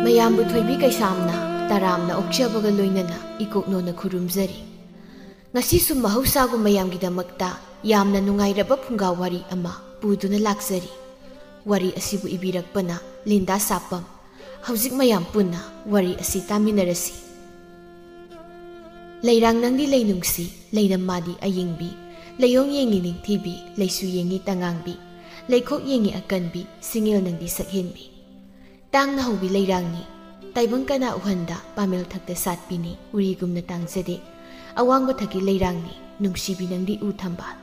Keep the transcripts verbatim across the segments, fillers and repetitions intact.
ꯃꯌꯥꯝꯕꯨ ꯊꯣꯏꯕꯤ ꯀꯩꯁꯥꯝꯅ ꯇꯔꯥꯝꯅ ꯑꯣꯛꯆꯕꯒ ꯂꯣꯏꯅꯅ ꯏꯀꯣꯛꯅꯣꯅ ꯈꯨꯔꯨꯝꯖꯔꯤ꯫ ꯉꯁꯤꯁꯨ ꯃꯍꯧꯁꯥꯒꯨꯝ ꯃꯌꯥꯝꯒꯤꯗꯃꯛꯇ ꯌꯥꯝꯅ ꯅꯨꯡꯉꯥꯏꯔꯕ ꯐꯨꯡꯒꯥ ꯋꯥꯔꯤ ꯑꯃ ꯄꯨꯗꯨꯅ ꯂꯥꯛꯆꯔꯤ꯫ ꯋꯥꯔꯤ ꯑꯁꯤꯕꯨ ꯏꯕꯤꯔꯛꯄꯅ ꯂꯤꯟꯗꯥ ꯁꯥꯄꯝ꯫ ꯍꯧꯖꯤꯛ ꯃꯌꯥꯝ ꯄꯨꯟꯅ ꯋꯥꯔꯤ ꯑꯁꯤ ꯇꯥꯃꯤꯟꯅꯔꯁꯤ꯫ ꯂꯩꯔꯥꯡ ꯅꯪꯗꯤ ꯂꯩꯅꯨꯡꯁꯤ, ꯂꯩꯅꯝ ꯃꯥꯗꯤ ꯑꯌꯤꯡꯕꯤ, ꯂꯩꯌꯣꯡ ꯌꯦꯡꯉꯤ ꯅꯤꯡꯊꯤꯕꯤ, ꯂꯩꯁꯨ ꯌꯦꯡꯉꯤ ꯇꯉꯥꯡꯕꯤ, ꯂꯩꯈꯣꯛ ꯌꯦꯡꯉꯤ ꯑꯀꯟꯕꯤ, ꯁꯤꯡꯉꯦꯜ ꯅꯪꯗꯤ ꯁꯛꯍꯦꯟꯕꯤ꯫ ꯇꯥꯡꯅ ꯍꯧꯕꯤ ꯂꯩꯔꯥꯡꯅꯤ, ꯇꯥꯏꯕꯪ ꯀꯅꯥ ꯎꯍꯟꯗ ꯄꯥꯃꯦꯜ ꯊꯛꯇ ꯁꯥꯠꯄꯤꯅꯤ, ꯎꯔꯤꯒꯨꯝꯅ ꯇꯥꯡꯖꯗꯦ, ꯑꯋꯥꯡꯕ ꯊꯛꯀꯤ ꯂꯩꯔꯥꯡꯅꯤ, ꯅꯨꯡꯁꯤꯕꯤ ꯅꯪꯗꯤ ꯎ ꯊꯝꯕꯥꯜ꯫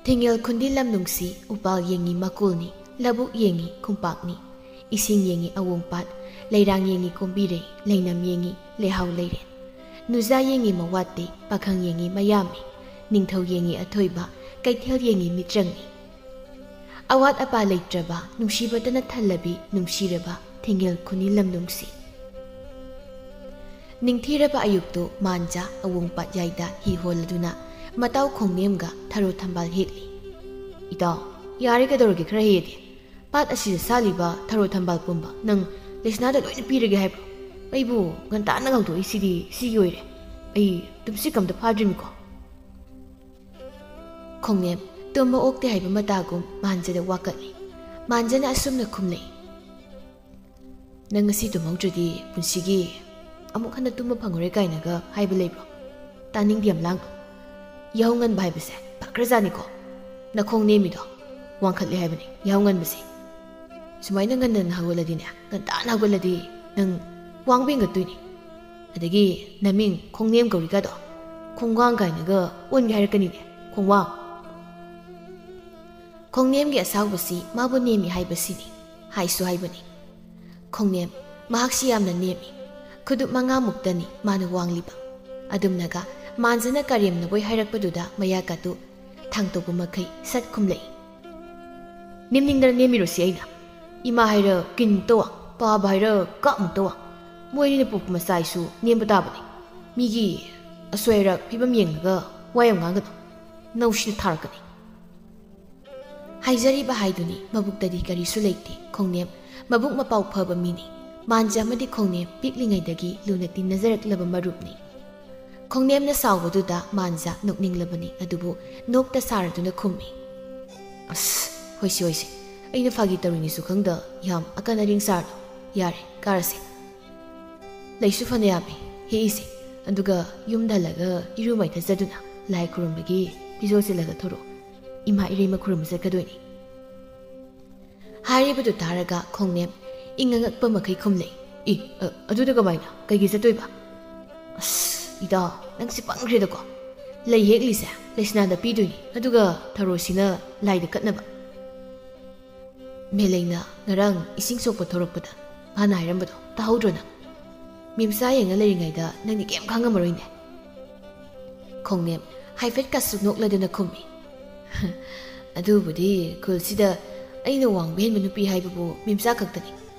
ꯊꯤꯡꯉꯦꯜ ꯈꯨꯟꯗꯤ ꯂꯝ ꯅꯨꯡꯁꯤ, ꯎꯄꯥꯜ ꯌꯦꯡꯉꯤ ꯃꯀꯨꯜꯅꯤ, ꯂꯧꯕꯨꯛ ꯌꯦꯡꯉꯤ ꯈꯨꯝꯄꯥꯛꯅꯤ, ꯏꯁꯤꯡ ꯌꯦꯡꯉꯤ ꯑꯋꯣꯡꯄꯥꯠ, ꯂꯩꯔꯥꯡ ꯌꯦꯡꯉꯤ ꯀꯣꯝꯕꯤꯔꯩ, ꯂꯩꯅꯝ ꯌꯦꯡꯉꯤ ꯂꯩꯍꯥꯎ ꯂꯩꯔꯦꯟ, ꯅꯨꯖꯥ ꯌꯦꯡꯉꯤ ꯃꯋꯥꯠꯇꯤ, ꯄꯥꯈꯪ ꯌꯦꯡꯉꯤ ꯃꯌꯥꯝꯃꯤ, ꯅꯤꯡꯊꯧ ꯌꯦꯡꯉꯤ ꯑꯊꯣꯏꯕ, ꯀꯩꯊꯦꯜ ꯌꯦꯡꯉꯤ ꯃꯤꯇ꯭ꯔꯪꯅꯤ꯫ ꯑꯋꯥꯠ ꯑꯄꯥ ꯂꯩꯇ꯭ꯔꯕ, ꯅꯨꯡꯁꯤꯕꯇꯅ ꯊꯜꯂꯕꯤ, ꯅꯨꯡꯁꯤꯔꯕ ꯊꯤꯡꯉꯦꯜ ꯈꯨꯟꯗꯤ ꯂꯝ ꯅꯨꯡꯁꯤ꯫ ꯅꯤꯡꯊꯤꯔꯕ ꯑꯌꯨꯛꯇꯨ ꯃꯥꯟꯖ ꯑꯋꯣꯡꯄꯥꯠ ꯌꯥꯏꯗ ꯍꯤ ꯍꯣꯜꯂꯗꯨꯅ ꯃꯇꯥꯎ ꯈꯣꯡꯅꯦꯝꯒ ꯊꯔꯣ ꯊꯝꯕꯥꯜ ꯍꯦꯛꯂꯤ꯫ "ꯏꯇꯥꯎ, ꯌꯥꯔꯦ, ꯀꯩꯗꯧꯔꯒꯦ, ꯈꯔ ꯍꯦꯛꯑꯒꯦ꯫ ꯄꯥꯠ ꯑꯁꯤꯗ ꯁꯥꯠꯂꯤꯕ ꯊꯔꯣ ꯊꯝꯕꯥꯜ ꯄꯨꯝꯕ ꯅꯪ ꯂꯩꯁꯅꯥꯗ ꯂꯣꯏꯅ ꯄꯤꯔꯒꯦ ꯍꯥꯏꯕ꯭ꯔꯣ? ꯑꯩꯕꯨ ꯉꯟꯇꯥꯅ ꯉꯧꯊꯣꯛꯏꯁꯤꯗꯤ ꯁꯤꯒꯤ ꯑꯣꯏꯔꯦ꯫ ꯑꯩ ꯇꯨꯝꯁꯤꯠ ꯑꯝꯇ ꯐꯥꯗ꯭ꯔꯤꯃꯤꯀꯣ꯫" ꯈꯣꯡꯅꯦꯝ ꯇꯨꯝꯕ ꯑꯣꯛꯇꯦ ꯍꯥꯏꯕ ꯃꯇꯥꯒꯨꯝ ꯃꯥꯟꯖꯗ ꯋꯥꯀꯠꯂꯤ꯫ ꯃꯥꯟꯖꯅ ꯑꯁꯨꯝꯅ ꯈꯨꯝꯂꯛꯏ, "ꯅꯪ ꯉꯁꯤ ꯇꯨꯝꯍꯧꯗ꯭ꯔꯗꯤ ꯄꯨꯟꯁꯤꯒꯤ ꯑꯃꯨꯛ ꯍꯟꯅ ꯇꯨꯝꯕ ꯐꯪꯉꯔꯣꯏ ꯀꯥꯏꯅꯒ ꯍꯥꯏꯕ ꯂꯩꯕ꯭ꯔꯣ? ꯇꯥꯅꯤꯡꯗꯦ ꯌꯥꯝ ꯂꯥꯡꯒꯅꯨ꯫ ꯌꯥꯍꯧ ꯉꯟꯕ ꯍꯥꯏꯕꯁꯦ ꯐꯈ꯭ꯔꯖꯥꯠꯅꯤꯀꯣ꯫ ꯅꯈꯣꯡ ꯅꯦꯝꯃꯤꯗꯣ ꯋꯥꯡꯈꯠꯂꯦ ꯍꯥꯏꯕꯅꯤ ꯌꯥꯍꯧ ꯉꯟꯕꯁꯦ꯫ ꯁꯨꯃꯥꯏꯅ ꯉꯟꯅ ꯍꯧꯒꯠꯂꯗꯤꯅꯦ, ꯉꯟꯇꯥꯅ ꯍꯧꯒꯠꯂꯗꯤ ꯅꯪ ꯋꯥꯡꯕ ꯍꯦꯟꯒꯠꯇꯣꯏꯅꯤ꯫ ꯑꯗꯒꯤ ꯅꯃꯤꯡ ꯈꯣꯡꯅꯦꯝ ꯀꯧꯔꯤꯒꯗꯣ ꯈꯣꯡꯋꯥꯡ ꯀꯥꯏꯅꯒ ꯑꯣꯟꯒꯦ ꯍꯥꯏꯔꯛꯀꯅꯤꯅꯦ, ꯈꯣꯡꯋꯥꯡ꯫" ꯈꯣꯡꯅꯦꯝꯒꯤ ꯑꯁꯥꯎꯕꯁꯤ ꯃꯥꯕꯨ ꯅꯦꯝꯃꯤ ꯍꯥꯏꯕꯁꯤꯅꯤ꯫ ꯍꯥꯏꯁꯨ ꯍꯥꯏꯕꯅꯤ꯫ ꯈꯣꯡꯅꯦꯝ, ꯃꯍꯥꯛꯁꯤ ꯌꯥꯝꯅ ꯅꯦꯝꯃꯤ꯫ ꯈꯨꯗꯨꯞ ꯃꯉꯥꯃꯨꯛꯇꯅꯤ ꯃꯥꯅ ꯋꯥꯡꯂꯤꯕ꯫ ꯑꯗꯨꯝꯅꯒ ꯃꯥꯟꯖꯅ ꯀꯔꯦꯝꯅꯕꯣꯏ ꯍꯥꯏꯔꯛꯄꯗꯨꯗ ꯃꯌꯥꯀꯥꯇꯨ ꯊꯥꯡꯇꯣꯛꯄ ꯃꯈꯩ ꯁꯠ ꯈꯨꯝꯂꯛꯏ꯫ "ꯅꯦꯝꯅꯤꯡꯗꯅ ꯅꯦꯝꯃꯤꯔꯣ ꯁꯤ ꯑꯩꯅ? ꯏꯃꯥ ꯍꯥꯏꯔ ꯀꯤꯟꯃꯨꯛꯇ ꯋꯥꯡ, ꯄꯥꯕ ꯍꯥꯏꯔ ꯀꯥꯞꯃꯨꯛꯇ ꯋꯥꯡ꯫ ꯃꯣꯏ ꯑꯅꯤꯅ ꯄꯣꯛꯄ ꯃꯆꯥ ꯑꯩꯁꯨ ꯅꯦꯝꯕ ꯇꯥꯕꯅꯤ꯫ ꯃꯤꯒꯤ ꯑꯁꯣꯏ ꯑꯔꯥꯛ ꯐꯤꯕꯝ ꯌꯦꯡꯂꯒ ꯋꯥ ꯌꯥꯝ ꯉꯥꯡꯒꯅꯨ꯫ ꯅꯧꯁꯤꯅ ꯊꯥꯔꯛꯀꯅꯤ꯫" ꯍꯥꯏꯖꯔꯤꯕ ꯍꯥꯏꯗꯨꯅꯤ, ꯃꯕꯨꯛꯇꯗꯤ ꯀꯔꯤꯁꯨ ꯂꯩꯇꯦ꯫ ꯈꯣꯡꯅꯦꯝ ꯃꯕꯨꯛ ꯃꯄꯥꯎ ꯐꯕ ꯃꯤꯅꯤ꯫ ꯃꯥꯟꯖ ꯑꯃꯗꯤ ꯈꯣꯡꯅꯦꯝ ꯄꯤꯛꯂꯤꯉꯩꯗꯒꯤ ꯂꯨꯅ ꯇꯤꯟꯅꯖꯔꯛꯂꯕ ꯃꯔꯨꯞꯅꯤ꯫ ꯈꯣꯡꯅꯦꯝꯅ ꯁꯥꯎꯕꯗꯨꯗ ꯃꯥꯟꯖ ꯅꯣꯛꯅꯤꯡꯂꯕꯅꯤ, ꯑꯗꯨꯕꯨ ꯅꯣꯛꯇ ꯁꯥꯔꯗꯨꯅ ꯈꯨꯝꯃꯤ꯫ "ꯑꯁ, ꯍꯣꯏꯁꯦ, ꯍꯣꯏꯁꯦ, ꯑꯩꯅ ꯐꯥꯒꯤ ꯇꯧꯔꯤꯅꯤꯁꯨ ꯈꯪꯗ ꯌꯥꯝ ꯑꯀꯟ ꯑꯔꯤꯡ ꯁꯥꯔꯅꯨ꯫ ꯌꯥꯔꯦ, ꯀꯥꯔꯁꯦ꯫ ꯂꯩꯁꯨ ꯐꯅ ꯌꯥꯝꯃꯤ ꯍꯦꯛꯏꯁꯦ, ꯑꯗꯨꯒ ꯌꯨꯝꯗ ꯍꯜꯂꯒ ꯏꯔꯨ ꯃꯥꯏꯊꯖꯗꯨꯅ ꯂꯥꯏ ꯈꯨꯔꯨꯝꯕꯒꯤ ꯐꯤꯖꯣꯜ ꯁꯦꯠꯂꯒ ꯊꯣꯔꯛꯑꯣ꯫ ꯏꯃꯥ ꯏꯔꯩꯃ ꯈꯨꯔꯨꯝꯕ ꯆꯠꯀꯗꯣꯏꯅꯤ꯫" ꯍꯥꯏꯔꯤꯕꯗꯨ ꯇꯥꯔꯒ ꯈꯣꯡꯅꯦꯝ ꯏꯪ ꯑꯉꯛꯄ ꯃꯈꯩ ꯈꯨꯝꯂꯦ꯫ "ꯏ, ꯑ, ꯑꯗꯨꯗ ꯀꯃꯥꯏꯅ? ꯀꯩꯒꯤ ꯆꯠꯇꯣꯏꯕ?" "ꯑꯁ, ꯏꯇꯥꯎ, ꯅꯪꯁꯤ ꯄꯪꯈ꯭ꯔꯦꯗꯀꯣ꯫ ꯂꯩ ꯍꯦꯛꯂꯤꯁꯦ ꯂꯩꯁꯅꯥꯗ ꯄꯤꯗꯣꯏꯅꯤ, ꯑꯗꯨꯒ ꯊꯔꯣꯁꯤꯅ ꯂꯥꯏꯗ ꯀꯠꯅꯕ꯫" ꯃꯦꯂꯩꯅ ꯉꯔꯥꯡ ꯏꯁꯤꯡ ꯁꯣꯛꯄ ꯊꯣꯔꯛꯄꯗ ꯃꯥꯅ ꯍꯥꯏꯔꯝꯕꯗꯣ ꯇꯥꯍꯧꯗ꯭ꯔꯣ ꯅꯪ? ꯃꯤꯝꯆꯥ ꯌꯦꯡꯉ ꯂꯩꯔꯤꯉꯩꯗ ꯅꯪꯗꯤ ꯀꯩꯝ ꯈꯪꯉꯝꯃꯔꯣꯏꯅꯦ꯫ ꯈꯣꯡꯅꯦꯝ ꯍꯥꯏꯐꯦꯠꯀꯁꯨ ꯅꯣꯛꯂꯗꯨꯅ ꯈꯨꯝꯃꯤ꯫ "ꯑꯗꯨꯕꯨꯗꯤ ꯈꯨꯜꯁꯤꯗ ꯑꯩꯅ ꯋꯥꯡꯕ ꯍꯦꯟꯕ ꯅꯨꯄꯤ ꯍꯥꯏꯕꯕꯨ ꯃꯤꯝꯆꯥ ꯈꯛꯇꯅꯤ꯫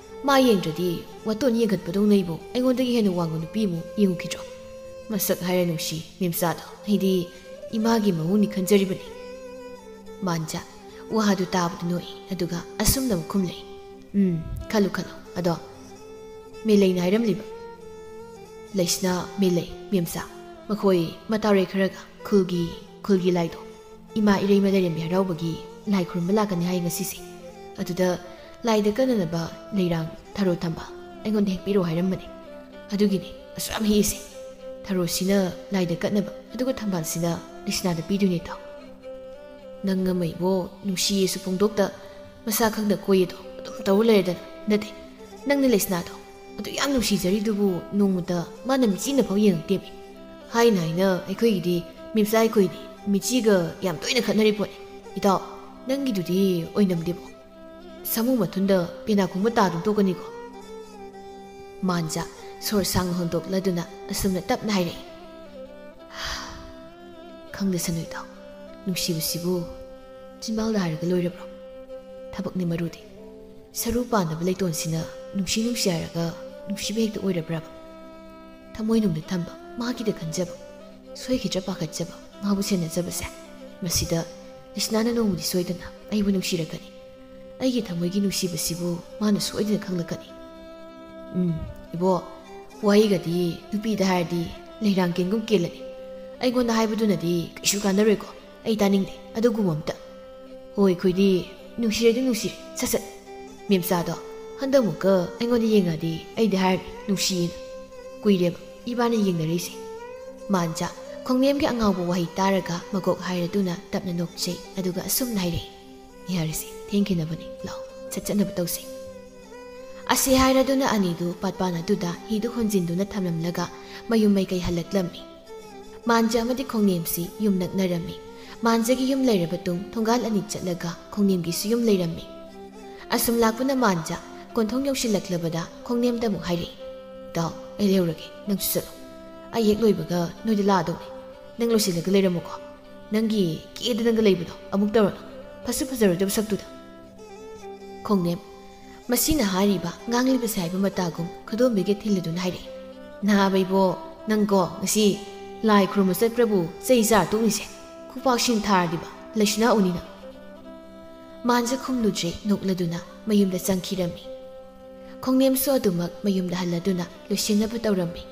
ꯃꯥ ꯌꯦꯡꯗ꯭ꯔꯗꯤ ꯋꯥꯇꯣꯟ ꯌꯦꯡꯈꯠꯄꯗꯧꯅ ꯑꯩꯕꯨ ꯑꯩꯉꯣꯟꯗꯒꯤ ꯍꯦꯟꯅ ꯋꯥꯡꯕ ꯅꯨꯄꯤ ꯑꯃꯨꯛ ꯌꯦꯡꯉꯨꯈꯤꯗ꯭ꯔꯣ? ꯃꯁꯛ ꯍꯥꯏꯔ ꯅꯨꯡꯁꯤ ꯃꯤꯝꯆꯥꯗꯣ, ꯑꯩꯗꯤ ꯏꯃꯥꯒꯤ ꯃꯑꯣꯡꯅꯤ ꯈꯟꯖꯔꯤꯕꯅꯤ꯫" ꯃꯥꯟꯖ ꯋꯥꯗꯨ ꯇꯥꯕꯗ ꯅꯣꯛꯏ, ꯑꯗꯨꯒ ꯑꯁꯨꯝꯅ ꯑꯃꯨꯛ ꯈꯨꯝꯂꯛꯏ꯫ "ꯎꯝ, ꯈꯜꯂꯨ ꯈꯜꯂꯨ꯫ ꯑꯗꯣ ꯃꯦꯂꯩꯅ ꯍꯥꯏꯔꯝꯂꯤꯕ?" "ꯂꯩꯁꯅꯥ, ꯃꯦꯂꯩ, ꯃꯦꯝꯆꯥ, ꯃꯈꯣꯏ ꯃꯇꯥꯔꯣꯏ ꯈꯔꯒ ꯈꯨꯜꯒꯤ, ꯈꯨꯜꯒꯤ ꯂꯥꯏꯗꯣ, ꯏꯃꯥ ꯏꯔꯩꯃ ꯂꯥꯏꯔꯦꯝꯕꯤ ꯍꯔꯥꯎꯕꯒꯤ ꯂꯥꯏ ꯈꯨꯔꯨꯝꯕ ꯂꯥꯛꯀꯅꯤ ꯍꯥꯏ ꯉꯁꯤꯁꯦ꯫ ꯑꯗꯨꯗ ꯂꯥꯏꯗ ꯀꯠꯅꯅꯕ ꯂꯩꯔꯥꯡ, ꯊꯔꯣ, ꯊꯝꯕꯥꯜ ꯑꯩꯉꯣꯟꯗ ꯍꯦꯛꯄꯤꯔꯛꯑꯣ ꯍꯥꯏꯔꯝꯕꯅꯦ꯫ ꯑꯗꯨꯒꯤꯅꯦ ꯑꯁꯨꯛ ꯌꯥꯝ ꯍꯦꯛꯏꯁꯦ꯫ ꯊꯔꯣꯁꯤꯅ ꯂꯥꯏꯗ ꯀꯠꯅꯕ, ꯑꯗꯨꯒ ꯊꯝꯕꯥꯜꯁꯤꯅ ꯂꯩꯁꯅꯥꯗ ꯄꯤꯗꯣꯏꯅꯦ ꯇꯥꯎ꯫ ꯅꯪ ꯑꯃ ꯏꯕꯣ, ꯅꯨꯡꯁꯤꯌꯦꯁꯨ ꯐꯣꯡꯗꯣꯛꯇ, ꯃꯁꯥ ꯈꯪꯗ ꯀꯣꯏꯌꯦꯗꯣ ꯑꯗꯨꯝ ꯇꯧꯔ ꯂꯩꯔꯗꯅ꯫ ꯅꯠꯇꯦ, ꯅꯪꯅ ꯂꯩꯁꯅꯥꯗꯣ ꯑꯗꯨ ꯌꯥꯝ ꯅꯨꯡꯁꯤꯖꯔꯤꯗꯨꯕꯨ ꯅꯣꯡꯃꯇ ꯃꯥꯅ ꯃꯤꯆꯤꯅ ꯐꯥꯎ ꯌꯦꯡꯉꯛꯇꯦꯃꯤ꯫ ꯍꯥꯏꯅ ꯍꯥꯏꯅ ꯑꯩꯈꯣꯏꯒꯤꯗꯤ ꯃꯤꯝꯆꯥ ꯑꯩꯈꯣꯏꯗꯤ ꯃꯤꯆꯤꯒ ꯌꯥꯝ ꯇꯣꯏꯅ ꯈꯠꯅꯔꯤ ꯄꯣꯠꯅꯤ꯫ ꯏꯇꯥꯎ, ꯅꯪꯒꯤꯗꯨꯗꯤ ꯑꯣꯏꯅꯝꯗꯦꯕꯣ꯫ ꯁꯥꯃꯨ ꯃꯊꯨꯟꯗ ꯄꯦꯅꯥ ꯈꯣꯡꯕ ꯇꯥꯗꯨꯅ ꯇꯣꯛꯀꯅꯤꯀꯣ꯫" ꯃꯥꯟꯖ ꯁꯣꯔ ꯁꯥꯡꯅ ꯍꯣꯟꯗꯣꯛꯂꯗꯨꯅ ꯑꯁꯨꯝꯅ ꯇꯞꯅ ꯍꯥꯏꯔꯛꯏ꯫ "ꯈꯪꯗꯦ ꯁꯅꯨ ꯏꯇꯥꯎ, ꯅꯨꯡꯁꯤꯕꯁꯤꯕꯨ ꯆꯤꯟꯕꯥꯜꯗ ꯍꯥꯏꯔꯒ ꯂꯣꯏꯔꯕ꯭ꯔꯣ? ꯊꯕꯛꯅꯤ ꯃꯔꯨꯗꯤ꯫ ꯁꯔꯨ ꯄꯥꯟꯗꯕ ꯂꯩꯇꯣꯟꯁꯤꯅ ꯅꯨꯡꯁꯤ ꯅꯨꯡꯁꯤ ꯍꯥꯏꯔꯒ ꯅꯨꯡꯁꯤꯕ ꯍꯦꯛꯇ ꯑꯣꯏꯔꯕ꯭ꯔꯕ? ꯊꯃꯣꯏꯅꯨꯡꯗ ꯊꯝꯕ, ꯃꯥꯒꯤꯗ ꯈꯟꯖꯕ, ꯁꯣꯏꯈꯤꯗ꯭ꯔꯥ ꯄꯥꯈꯠꯆꯕ, ꯃꯥꯕꯨ ꯁꯦꯟꯅꯖꯕꯁꯦ, ꯃꯁꯤꯗ ꯂꯩꯁꯅꯥꯅ ꯅꯣꯡꯃꯗꯤ ꯁꯣꯏꯗꯅ ꯑꯩꯕꯨ ꯅꯨꯡꯁꯤꯔꯛꯀꯅꯤ꯫ ꯑꯩꯒꯤ ꯊꯃꯣꯏꯒꯤ ꯅꯨꯡꯁꯤꯕꯁꯤꯕꯨ ꯃꯥꯅ ꯁꯣꯏꯗꯅ ꯈꯪꯂꯛꯀꯅꯤ꯫ ꯎꯝ, ꯏꯕꯣ, ꯋꯥꯍꯩꯒꯗꯤ ꯅꯨꯄꯤꯗ ꯍꯥꯏꯔꯗꯤ ꯂꯩꯔꯥꯡ ꯀꯦꯟꯒꯨꯝ ꯀꯦꯜꯂꯅꯤ꯫ ꯑꯩꯉꯣꯟꯗ ꯍꯥꯏꯕꯗꯨꯅꯗꯤ ꯀꯩꯁꯨ ꯀꯥꯟꯅꯔꯣꯏꯀꯣ꯫ ꯑꯩ ꯇꯥꯅꯤꯡꯗꯦ ꯑꯗꯨꯒꯨꯝꯕ ꯑꯝꯇ꯫ ꯍꯣꯏ, ꯑꯩꯈꯣꯏꯗꯤ ꯅꯨꯡꯁꯤꯔꯗꯤ ꯅꯨꯡꯁꯤꯔꯦ꯫ ꯁꯠ ꯁꯠ꯫ ꯃꯦꯝꯆꯥꯗꯣ ꯍꯟꯗꯛꯃꯨꯛꯀ ꯑꯩꯉꯣꯟꯗ ꯌꯦꯡꯉꯗꯤ ꯑꯩꯗꯤ ꯍꯥꯏꯔꯅꯤ ꯅꯨꯡꯁꯤꯌꯦꯅ꯫ ꯀꯨꯏꯔꯦꯕ ꯏꯕꯥꯅꯤ ꯌꯦꯡꯅꯔꯤꯁꯦ꯫ ꯃꯥꯟꯖꯥ ꯈꯣꯡꯅꯦꯝꯒꯤ ꯑꯉꯥꯎꯕ ꯋꯥꯍꯩ ꯇꯥꯔꯒ ꯃꯀꯣꯛ ꯍꯥꯏꯔꯗꯨꯅ ꯇꯞꯅ ꯅꯣꯛꯆꯩ, ꯑꯗꯨꯒ ꯑꯁꯨꯝꯅ ꯍꯥꯏꯔꯛꯏ꯫ ꯌꯥꯔꯦꯁꯦ, ꯊꯦꯡꯈꯤꯅꯕꯅꯤ, ꯂꯥꯛꯑꯣ, ꯁꯠ ꯆꯠꯅꯕ ꯇꯧꯁꯤ꯫ ꯑꯁꯤ ꯍꯥꯏꯔꯗꯨꯅ ꯑꯅꯤꯗꯨ ꯄꯥꯠꯄꯥꯟ ꯑꯗꯨꯗ ꯍꯤꯗꯨ ꯍꯣꯟꯖꯤꯟꯗꯨꯅ ꯊꯝꯂꯝꯂꯒ ꯃꯌꯨꯝ ꯃꯥꯏꯀꯩ ꯍꯜꯂꯛꯂꯝꯃꯤ꯫ ꯃꯥꯟꯖ ꯑꯃꯗꯤ ꯈꯣꯡꯅꯦꯝꯁꯤ ꯌꯨꯝ ꯅꯛꯅꯔꯝꯃꯤ꯫ ꯃꯥꯟꯖꯒꯤ ꯌꯨꯝ ꯂꯩꯔꯕ ꯇꯨꯡ ꯊꯣꯡꯒꯥꯜ ꯑꯅꯤ ꯆꯠꯂꯒ ꯈꯣꯡꯅꯦꯝꯒꯤꯁꯨ ꯌꯨꯝ ꯂꯩꯔꯝꯃꯤ꯫ ꯑꯁꯨꯝ ꯂꯥꯛꯄꯅ ꯃꯥꯟꯖ ꯀꯣꯟꯊꯣꯡ ꯌꯧꯁꯤꯜꯂꯛꯂꯕꯗ ꯈꯣꯡꯅꯦꯝꯗ ꯑꯃꯨꯛ ꯍꯥꯏꯔꯛꯏ, "ꯏꯇꯥꯎ, ꯑꯩ ꯂꯩꯍꯧꯔꯒꯦ, ꯅꯪꯁꯨ ꯆꯠꯂꯣ꯫ ꯑꯩ ꯍꯦꯛ ꯂꯣꯏꯕꯒ ꯅꯣꯏꯗ ꯂꯥꯛꯑꯗꯧꯅꯦ꯫ ꯅꯪ ꯂꯣꯏꯁꯤꯜꯂꯒ ꯂꯩꯔꯝꯃꯨꯀꯣ꯫ ꯅꯪꯒꯤ ꯀꯦꯗꯅꯒ ꯂꯩꯕꯗꯣ ꯑꯃꯨꯛ ꯇꯧꯔꯅꯨ꯫ ꯐꯁꯨ ꯐꯖꯔꯣꯏꯗꯕ ꯁꯛꯇꯨꯗ꯫" ꯈꯣꯡꯅꯦꯝ, ꯃꯁꯤꯅ ꯍꯥꯏꯔꯤꯕ ꯉꯥꯡꯂꯤꯕꯁꯦ ꯍꯥꯏꯕ ꯃꯇꯥꯒꯨꯝ ꯈꯨꯗꯣꯝꯕꯤꯒ ꯊꯤꯜꯂꯗꯨꯅ ꯍꯥꯏꯔꯛꯏ, "ꯅꯍꯥꯕ ꯏꯕꯣ, ꯅꯪꯀꯣ ꯉꯁꯤ ꯂꯥꯏ ꯈꯨꯔꯨꯝꯕ ꯆꯠꯄ꯭ꯔꯕꯨ ꯆꯩ ꯆꯥꯔ ꯇꯣꯛꯅꯤꯁꯦ꯫ ꯈꯨꯄꯥꯛꯁꯤꯡ ꯊꯥꯔꯗꯤꯕ ꯂꯩꯁꯤꯅꯥ ꯎꯅꯤꯅ꯫" ꯃꯥꯟꯖ ꯈꯨꯝꯂꯨꯗ꯭ꯔꯦ, ꯅꯣꯛꯂꯗꯨꯅ ꯃꯌꯨꯝꯗ ꯆꯪꯈꯤꯔꯝꯃꯤ꯫ ꯈꯣꯡꯅꯦꯝꯁꯨ ꯑꯗꯨꯃꯛ ꯃꯌꯨꯝꯗ ꯍꯜꯂꯗꯨꯅ ꯂꯣꯏꯁꯤꯟꯅꯕ ꯇꯧꯔꯝꯃꯤ꯫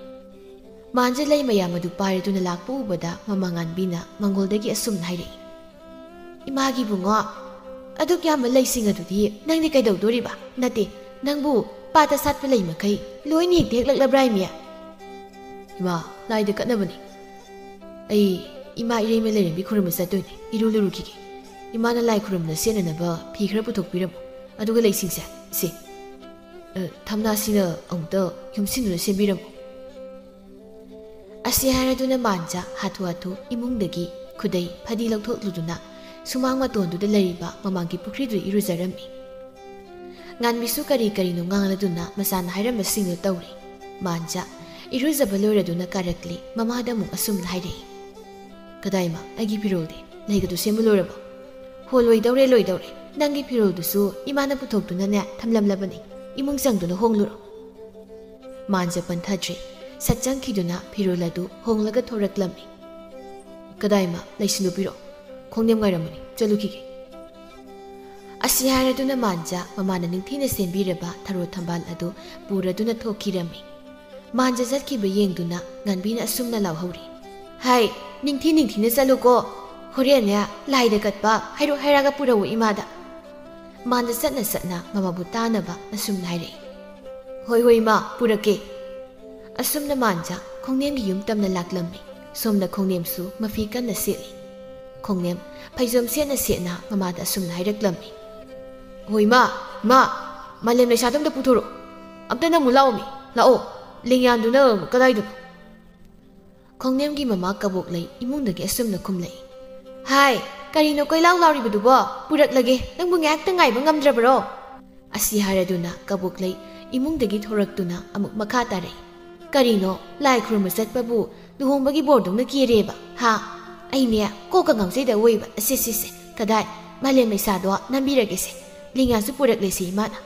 ꯃꯥꯟꯖ ꯂꯩ ꯃꯌꯥꯝ ꯑꯗꯨ ꯄꯥꯏꯔꯗꯨꯅ ꯂꯥꯛꯄ ꯎꯕꯗ ꯃꯃꯥ ꯉꯥꯟꯕꯤꯅ ꯃꯪꯒꯣꯜꯗꯒꯤ ꯑꯁꯨꯝꯅ ꯍꯥꯏꯔꯛꯏ, "ꯏꯃꯥꯒꯤ ꯏꯕꯨꯡꯉꯣ, ꯑꯗꯨꯛ ꯌꯥꯝꯕ ꯂꯩꯁꯤꯡ ꯑꯗꯨꯗꯤ ꯅꯪꯗꯤ ꯀꯩꯗꯧꯗꯣꯔꯤꯕ? ꯅꯠꯇꯦ, ꯅꯪꯕꯨ ꯄꯥꯠꯇ ꯁꯥꯠꯄ ꯂꯩ ꯃꯈꯩ ꯂꯣꯏꯅ ꯍꯦꯛꯇ ꯍꯦꯛꯂꯛꯂꯕ꯭ꯔꯥ, ꯏꯃꯤ?" "ꯏꯃꯥ, ꯂꯥꯏꯗ ꯀꯠꯅꯕꯅꯤ꯫ ꯑꯩ ꯏꯃꯥ ꯏꯔꯩꯃ ꯂꯩꯔꯦꯝꯕꯤ ꯈꯨꯔꯨꯝꯕ ꯆꯠꯇꯣꯏꯅꯦ꯫ ꯏꯔꯨ ꯂꯨꯔꯨꯈꯤꯒꯦ꯫ ꯏꯃꯥꯅ ꯂꯥꯏ ꯈꯨꯔꯨꯝꯕꯗ ꯁꯦꯠꯅꯅꯕ ꯐꯤ ꯈꯔ ꯄꯨꯊꯣꯛꯄꯤꯔꯝꯃꯨ꯫ ꯑꯗꯨꯒ ꯂꯩꯁꯤꯡꯁꯦ, ꯁꯤ, ꯑ, ꯊꯝꯅꯥꯁꯤꯅ ꯑꯃꯨꯛꯇ ꯌꯨꯝꯁꯤꯟꯗꯨꯅ ꯁꯦꯝꯕꯤꯔꯝꯃꯨ꯫" ꯑꯁꯤ ꯍꯥꯏꯔꯗꯨꯅ ꯃꯥꯟꯖ ꯍꯥꯊꯨ ꯍꯥꯊꯨ ꯏꯃꯨꯡꯗꯒꯤ ꯈꯨꯗꯩ ꯐꯗꯤ ꯂꯧꯊꯣꯛꯂꯨꯗꯨꯅ ꯁꯨꯃꯥꯡ ꯃꯇꯣꯟꯗꯨꯗ ꯂꯩꯔꯤꯕ ꯃꯃꯥꯡꯒꯤ ꯄꯨꯈ꯭ꯔꯤꯗꯨꯗ ꯏꯔꯨꯖꯔꯝꯃꯤ꯫ ꯉꯥꯟꯕꯤꯁꯨ ꯀꯔꯤ ꯀꯔꯤꯅꯣ ꯉꯥꯡꯂꯗꯨꯅ ꯃꯆꯥꯅ ꯍꯥꯏꯔꯝꯕꯁꯤꯡꯗꯨ ꯇꯧꯔꯤ꯫ ꯃꯥꯟꯖ ꯏꯔꯨꯖꯕ ꯂꯣꯏꯔꯗꯨꯅ ꯀꯥꯔꯛꯂꯤ꯫ ꯃꯃꯥꯗ ꯑꯃꯨꯛ ꯑꯁꯨꯝꯅ ꯍꯥꯏꯔꯛꯏ, "ꯀꯗꯥꯏꯃ, ꯑꯩꯒꯤ ꯐꯤꯔꯣꯜꯗꯤ? ꯂꯩꯒꯗꯨ ꯁꯦꯝꯕ ꯂꯣꯏꯔꯕꯣ?" "ꯍꯣ, ꯂꯣꯏꯗꯧꯔꯦ, ꯂꯣꯏꯗꯧꯔꯦ꯫ ꯅꯪꯒꯤ ꯐꯤꯔꯣꯜꯗꯨꯁꯨ ꯏꯃꯥꯅ ꯄꯨꯊꯣꯛꯇꯨꯅꯅꯦ ꯊꯝꯂꯝꯂꯕꯅꯤ꯫ ꯏꯃꯨꯡ ꯆꯪꯗꯨꯅ ꯍꯣꯡꯂꯨꯔꯣ꯫" ꯃꯥꯟꯖ ꯄꯟꯊꯗ꯭ꯔꯦ꯫ ꯁꯠ ꯆꯪꯈꯤꯗꯨꯅ ꯐꯤꯔꯣꯜ ꯑꯗꯨ ꯍꯣꯡꯂꯒ ꯊꯣꯔꯛꯂꯝꯃꯤ꯫ "ꯀꯗꯥꯏꯃ, ꯂꯩꯁꯤꯟꯗꯨ ꯄꯤꯔꯛꯑꯣ꯫ ꯈꯣꯡꯅꯦꯝ ꯉꯥꯏꯔꯝꯃꯅꯤ, ꯆꯠꯂꯨꯈꯤꯒꯦ꯫" ꯑꯁꯤ ꯍꯥꯏꯔꯗꯨꯅ ꯃꯥꯟꯖ ꯃꯃꯥꯅ ꯅꯤꯡꯊꯤꯅ ꯁꯦꯝꯕꯤꯔꯕ ꯊꯔꯣ ꯊꯝꯕꯥꯜ ꯑꯗꯨ ꯄꯨꯔꯗꯨꯅ ꯊꯣꯛꯈꯤꯔꯝꯃꯤ꯫ ꯃꯥꯟꯖ ꯆꯠꯈꯤꯕ ꯌꯦꯡꯗꯨꯅ ꯉꯥꯟꯕꯤꯅ ꯑꯁꯨꯝꯅ ꯂꯥꯎꯍꯧꯔꯤ, "ꯍꯥꯏ, ꯅꯤꯡꯊꯤ ꯅꯤꯡꯊꯤꯅ ꯆꯠꯂꯨꯀꯣ꯫ ꯍꯣꯔꯦꯟꯅꯦ ꯂꯥꯏꯗ ꯀꯠꯄ ꯍꯩꯔꯨꯛ ꯍꯩꯔꯥꯒ ꯄꯨꯔꯛꯎ ꯏꯃꯥꯗ꯫" ꯃꯥꯟꯖ ꯆꯠꯅ ꯆꯠꯅ ꯃꯃꯥꯕꯨ ꯇꯥꯅꯕ ꯑꯁꯨꯝꯅ ꯍꯥꯏꯔꯛꯏ, "ꯍꯣꯏ ꯍꯣꯏ ꯏꯃꯥ, ꯄꯨꯔꯛꯀꯦ꯫" ꯑꯁꯨꯝꯅ ꯃꯥꯟꯖ ꯈꯣꯡꯅꯦꯝꯒꯤ ꯌꯨꯝ ꯇꯝꯅ ꯂꯥꯛꯂꯝꯃꯤ꯫ ꯁꯣꯝꯗ ꯈꯣꯡꯅꯦꯝꯁꯨ ꯃꯐꯤ ꯀꯟꯅ ꯁꯦꯠꯂꯤ꯫ ꯈꯣꯡꯅꯦꯝ ꯐꯩꯖꯣꯝ ꯁꯦꯠꯅ ꯁꯦꯠꯅ ꯃꯃꯥꯗ ꯑꯁꯨꯝꯅ ꯍꯥꯏꯔꯛꯂꯝꯃꯤ, "ꯍꯣꯏ ꯏꯃꯥ, ꯏꯃꯥ, ꯃꯥꯂꯦꯝ ꯂꯩꯁꯥꯗꯣ ꯑꯝꯇ ꯄꯨꯊꯣꯔꯛꯑꯣ꯫ ꯑꯝꯇ ꯅꯪꯕꯨ ꯂꯥꯛꯑꯣꯃꯤ, ꯂꯥꯛꯑꯣ꯫ ꯂꯦꯡꯌꯥꯟꯗꯨꯅ ꯀꯗꯥꯏꯗꯅꯣ?" ꯈꯣꯡꯅꯦꯝꯒꯤ ꯃꯃꯥ ꯀꯕꯣꯛꯂꯩ ꯏꯃꯨꯡꯗꯒꯤ ꯑꯁꯨꯝꯅ ꯈꯨꯝꯂꯛꯏ, "ꯍꯥꯏ, ꯀꯔꯤꯅꯣ ꯀꯣꯏꯂꯥꯎ ꯂꯥꯎꯔꯤꯕꯗꯨꯕꯣ? ꯄꯨꯔꯛꯂꯒꯦ, ꯅꯪꯕꯨ ꯉꯥꯏꯍꯥꯛꯇ ꯉꯥꯏꯕ ꯉꯝꯗ꯭ꯔꯕꯔꯣ?" ꯑꯁꯤ ꯍꯥꯏꯔꯗꯨꯅ ꯀꯕꯣꯛꯂꯩ ꯏꯃꯨꯡꯗꯒꯤ ꯊꯣꯔꯛꯇꯨꯅ ꯑꯃꯨꯛ ꯃꯈꯥ ꯇꯥꯔꯛꯏ, "ꯀꯔꯤꯅꯣ, ꯂꯥꯏ ꯈꯨꯔꯨꯝꯕ ꯆꯠꯄꯕꯨ ꯂꯨꯍꯣꯡꯕꯒꯤ ꯕꯣꯔꯗꯧꯅ ꯀꯦꯔꯦꯕ, ꯍꯥ? ꯑꯩꯅꯦ ꯀꯣꯛꯀ ꯉꯥꯎꯖꯩꯗ ꯑꯋꯣꯏꯕ꯫ ꯑꯁꯦ, ꯁꯦ, ꯁꯦ, ꯀꯗꯥꯏ? ꯃꯥꯂꯦꯝ ꯂꯩꯁꯥꯗꯣ ꯅꯝꯕꯤꯔꯒꯦꯁꯦ꯫ ꯂꯦꯡꯌꯥꯟꯁꯨ ꯄꯨꯔꯛꯂꯦꯁꯦ ꯏꯃꯥꯅ꯫"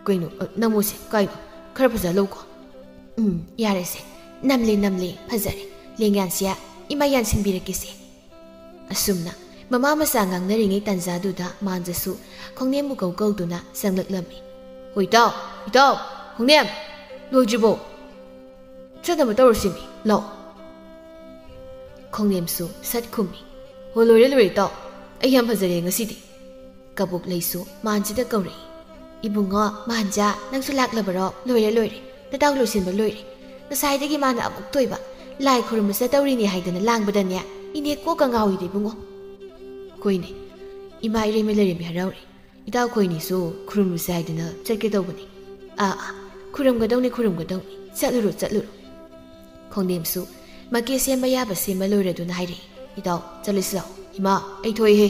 "ꯀꯩꯅꯣ, ꯑ, ꯅꯝꯃꯣꯁꯦ, ꯀꯥꯏꯗꯣ? ꯈꯔ ꯐꯖꯍꯜꯂꯧꯀꯣ꯫" "ꯎꯝ, ꯌꯥꯔꯦꯁꯦ꯫ ꯅꯝꯂꯦ, ꯅꯝꯂꯦ, ꯐꯖꯔꯦ꯫ ꯂꯦꯡꯌꯥꯟꯁꯦ ꯏꯃꯥ ꯌꯥꯟꯁꯤꯟꯕꯤꯔꯛꯀꯦꯁꯦ꯫" ꯑꯁꯨꯝꯅ ꯃꯃꯥ ꯃꯆꯥ ꯉꯥꯡꯅꯔꯤꯉꯩ ꯇꯥꯟꯖꯥꯗꯨꯗ ꯃꯥꯟꯖꯁꯨ ꯈꯣꯡꯅꯦꯝꯕꯨ ꯀꯧ ꯀꯧꯗꯨꯅ ꯆꯪꯂꯛꯂꯝꯃꯤ꯫ "ꯍꯣ ꯏꯇꯥꯎ, ꯏꯇꯥꯎ, ꯈꯣꯡꯅꯦꯝ, ꯂꯣꯏꯗ꯭ꯔꯤꯕꯣ? ꯆꯠꯅꯕ ꯇꯧꯔꯁꯤꯃꯤ, ꯂꯥꯛꯑꯣ꯫" ꯈꯣꯡꯅꯦꯝꯁꯨ ꯁꯠ ꯈꯨꯝꯃꯤ, "ꯍꯣ, ꯂꯣꯏꯔꯦ, ꯂꯣꯏꯔꯦ ꯏꯇꯥꯎ, ꯑꯩ ꯌꯥꯝ ꯐꯖꯔꯦ ꯉꯁꯤꯗꯤ꯫" ꯀꯕꯣꯛꯂꯩꯁꯨ ꯃꯥꯟꯖꯗ ꯀꯧꯔꯛꯏ, "ꯏꯕꯨꯡꯉꯣ, ꯃꯥꯟꯖ, ꯅꯪꯁꯨ ꯂꯥꯛꯂꯕꯔꯣ? ꯂꯣꯏꯔꯦ, ꯂꯣꯏꯔꯦ, ꯅꯇꯥꯎ ꯂꯣꯏꯁꯤꯟꯕ ꯂꯣꯏꯔꯦ꯫ ꯉꯁꯥꯏꯗꯒꯤ ꯃꯥꯅ ꯑꯃꯨꯛ ꯇꯣꯏꯕ, ꯂꯥꯏ ꯈꯨꯔꯨꯝꯕ ꯆꯠꯇꯧꯔꯤꯅꯦ ꯍꯥꯏꯗꯅ ꯂꯥꯡꯕꯗꯅꯦ, ꯏꯅꯦ ꯀꯣꯛꯀ ꯉꯥꯎꯏꯗ ꯏꯕꯨꯡꯉꯣ꯫" "ꯍꯣꯏꯅꯦ, ꯏꯃꯥ ꯏꯔꯩꯃ ꯂꯩꯔꯦꯝꯕꯤ ꯍꯔꯥꯎꯔꯦ꯫ ꯏꯇꯥꯎ ꯑꯩꯈꯣꯏꯅꯤꯁꯨ ꯈꯨꯔꯨꯝꯂꯨꯁꯦ ꯍꯥꯏꯗꯨꯅ ꯆꯠꯀꯦ ꯇꯧꯕꯅꯤ꯫" "ꯑꯥ, ꯑꯥ, ꯈꯨꯔꯨꯝꯒꯗꯧꯅꯤ, ꯈꯨꯔꯨꯝꯒꯗꯧꯅꯤ꯫ ꯆꯠꯂꯨꯔꯣ, ꯆꯠꯂꯨꯔꯣ꯫" ꯈꯣꯡꯅꯦꯝꯁꯨ ꯃꯀꯦ ꯁꯦꯝꯕ ꯌꯥꯕ ꯁꯦꯝꯕ ꯂꯣꯏꯔꯗꯨꯅ ꯍꯥꯏꯔꯛꯏ, "ꯏꯇꯥꯎ, ꯆꯠꯂꯁꯤ ꯂꯥꯛꯑꯣ꯫" "ꯏꯃꯥ, ꯑꯩ ꯊꯣꯛꯏꯍꯦ꯫"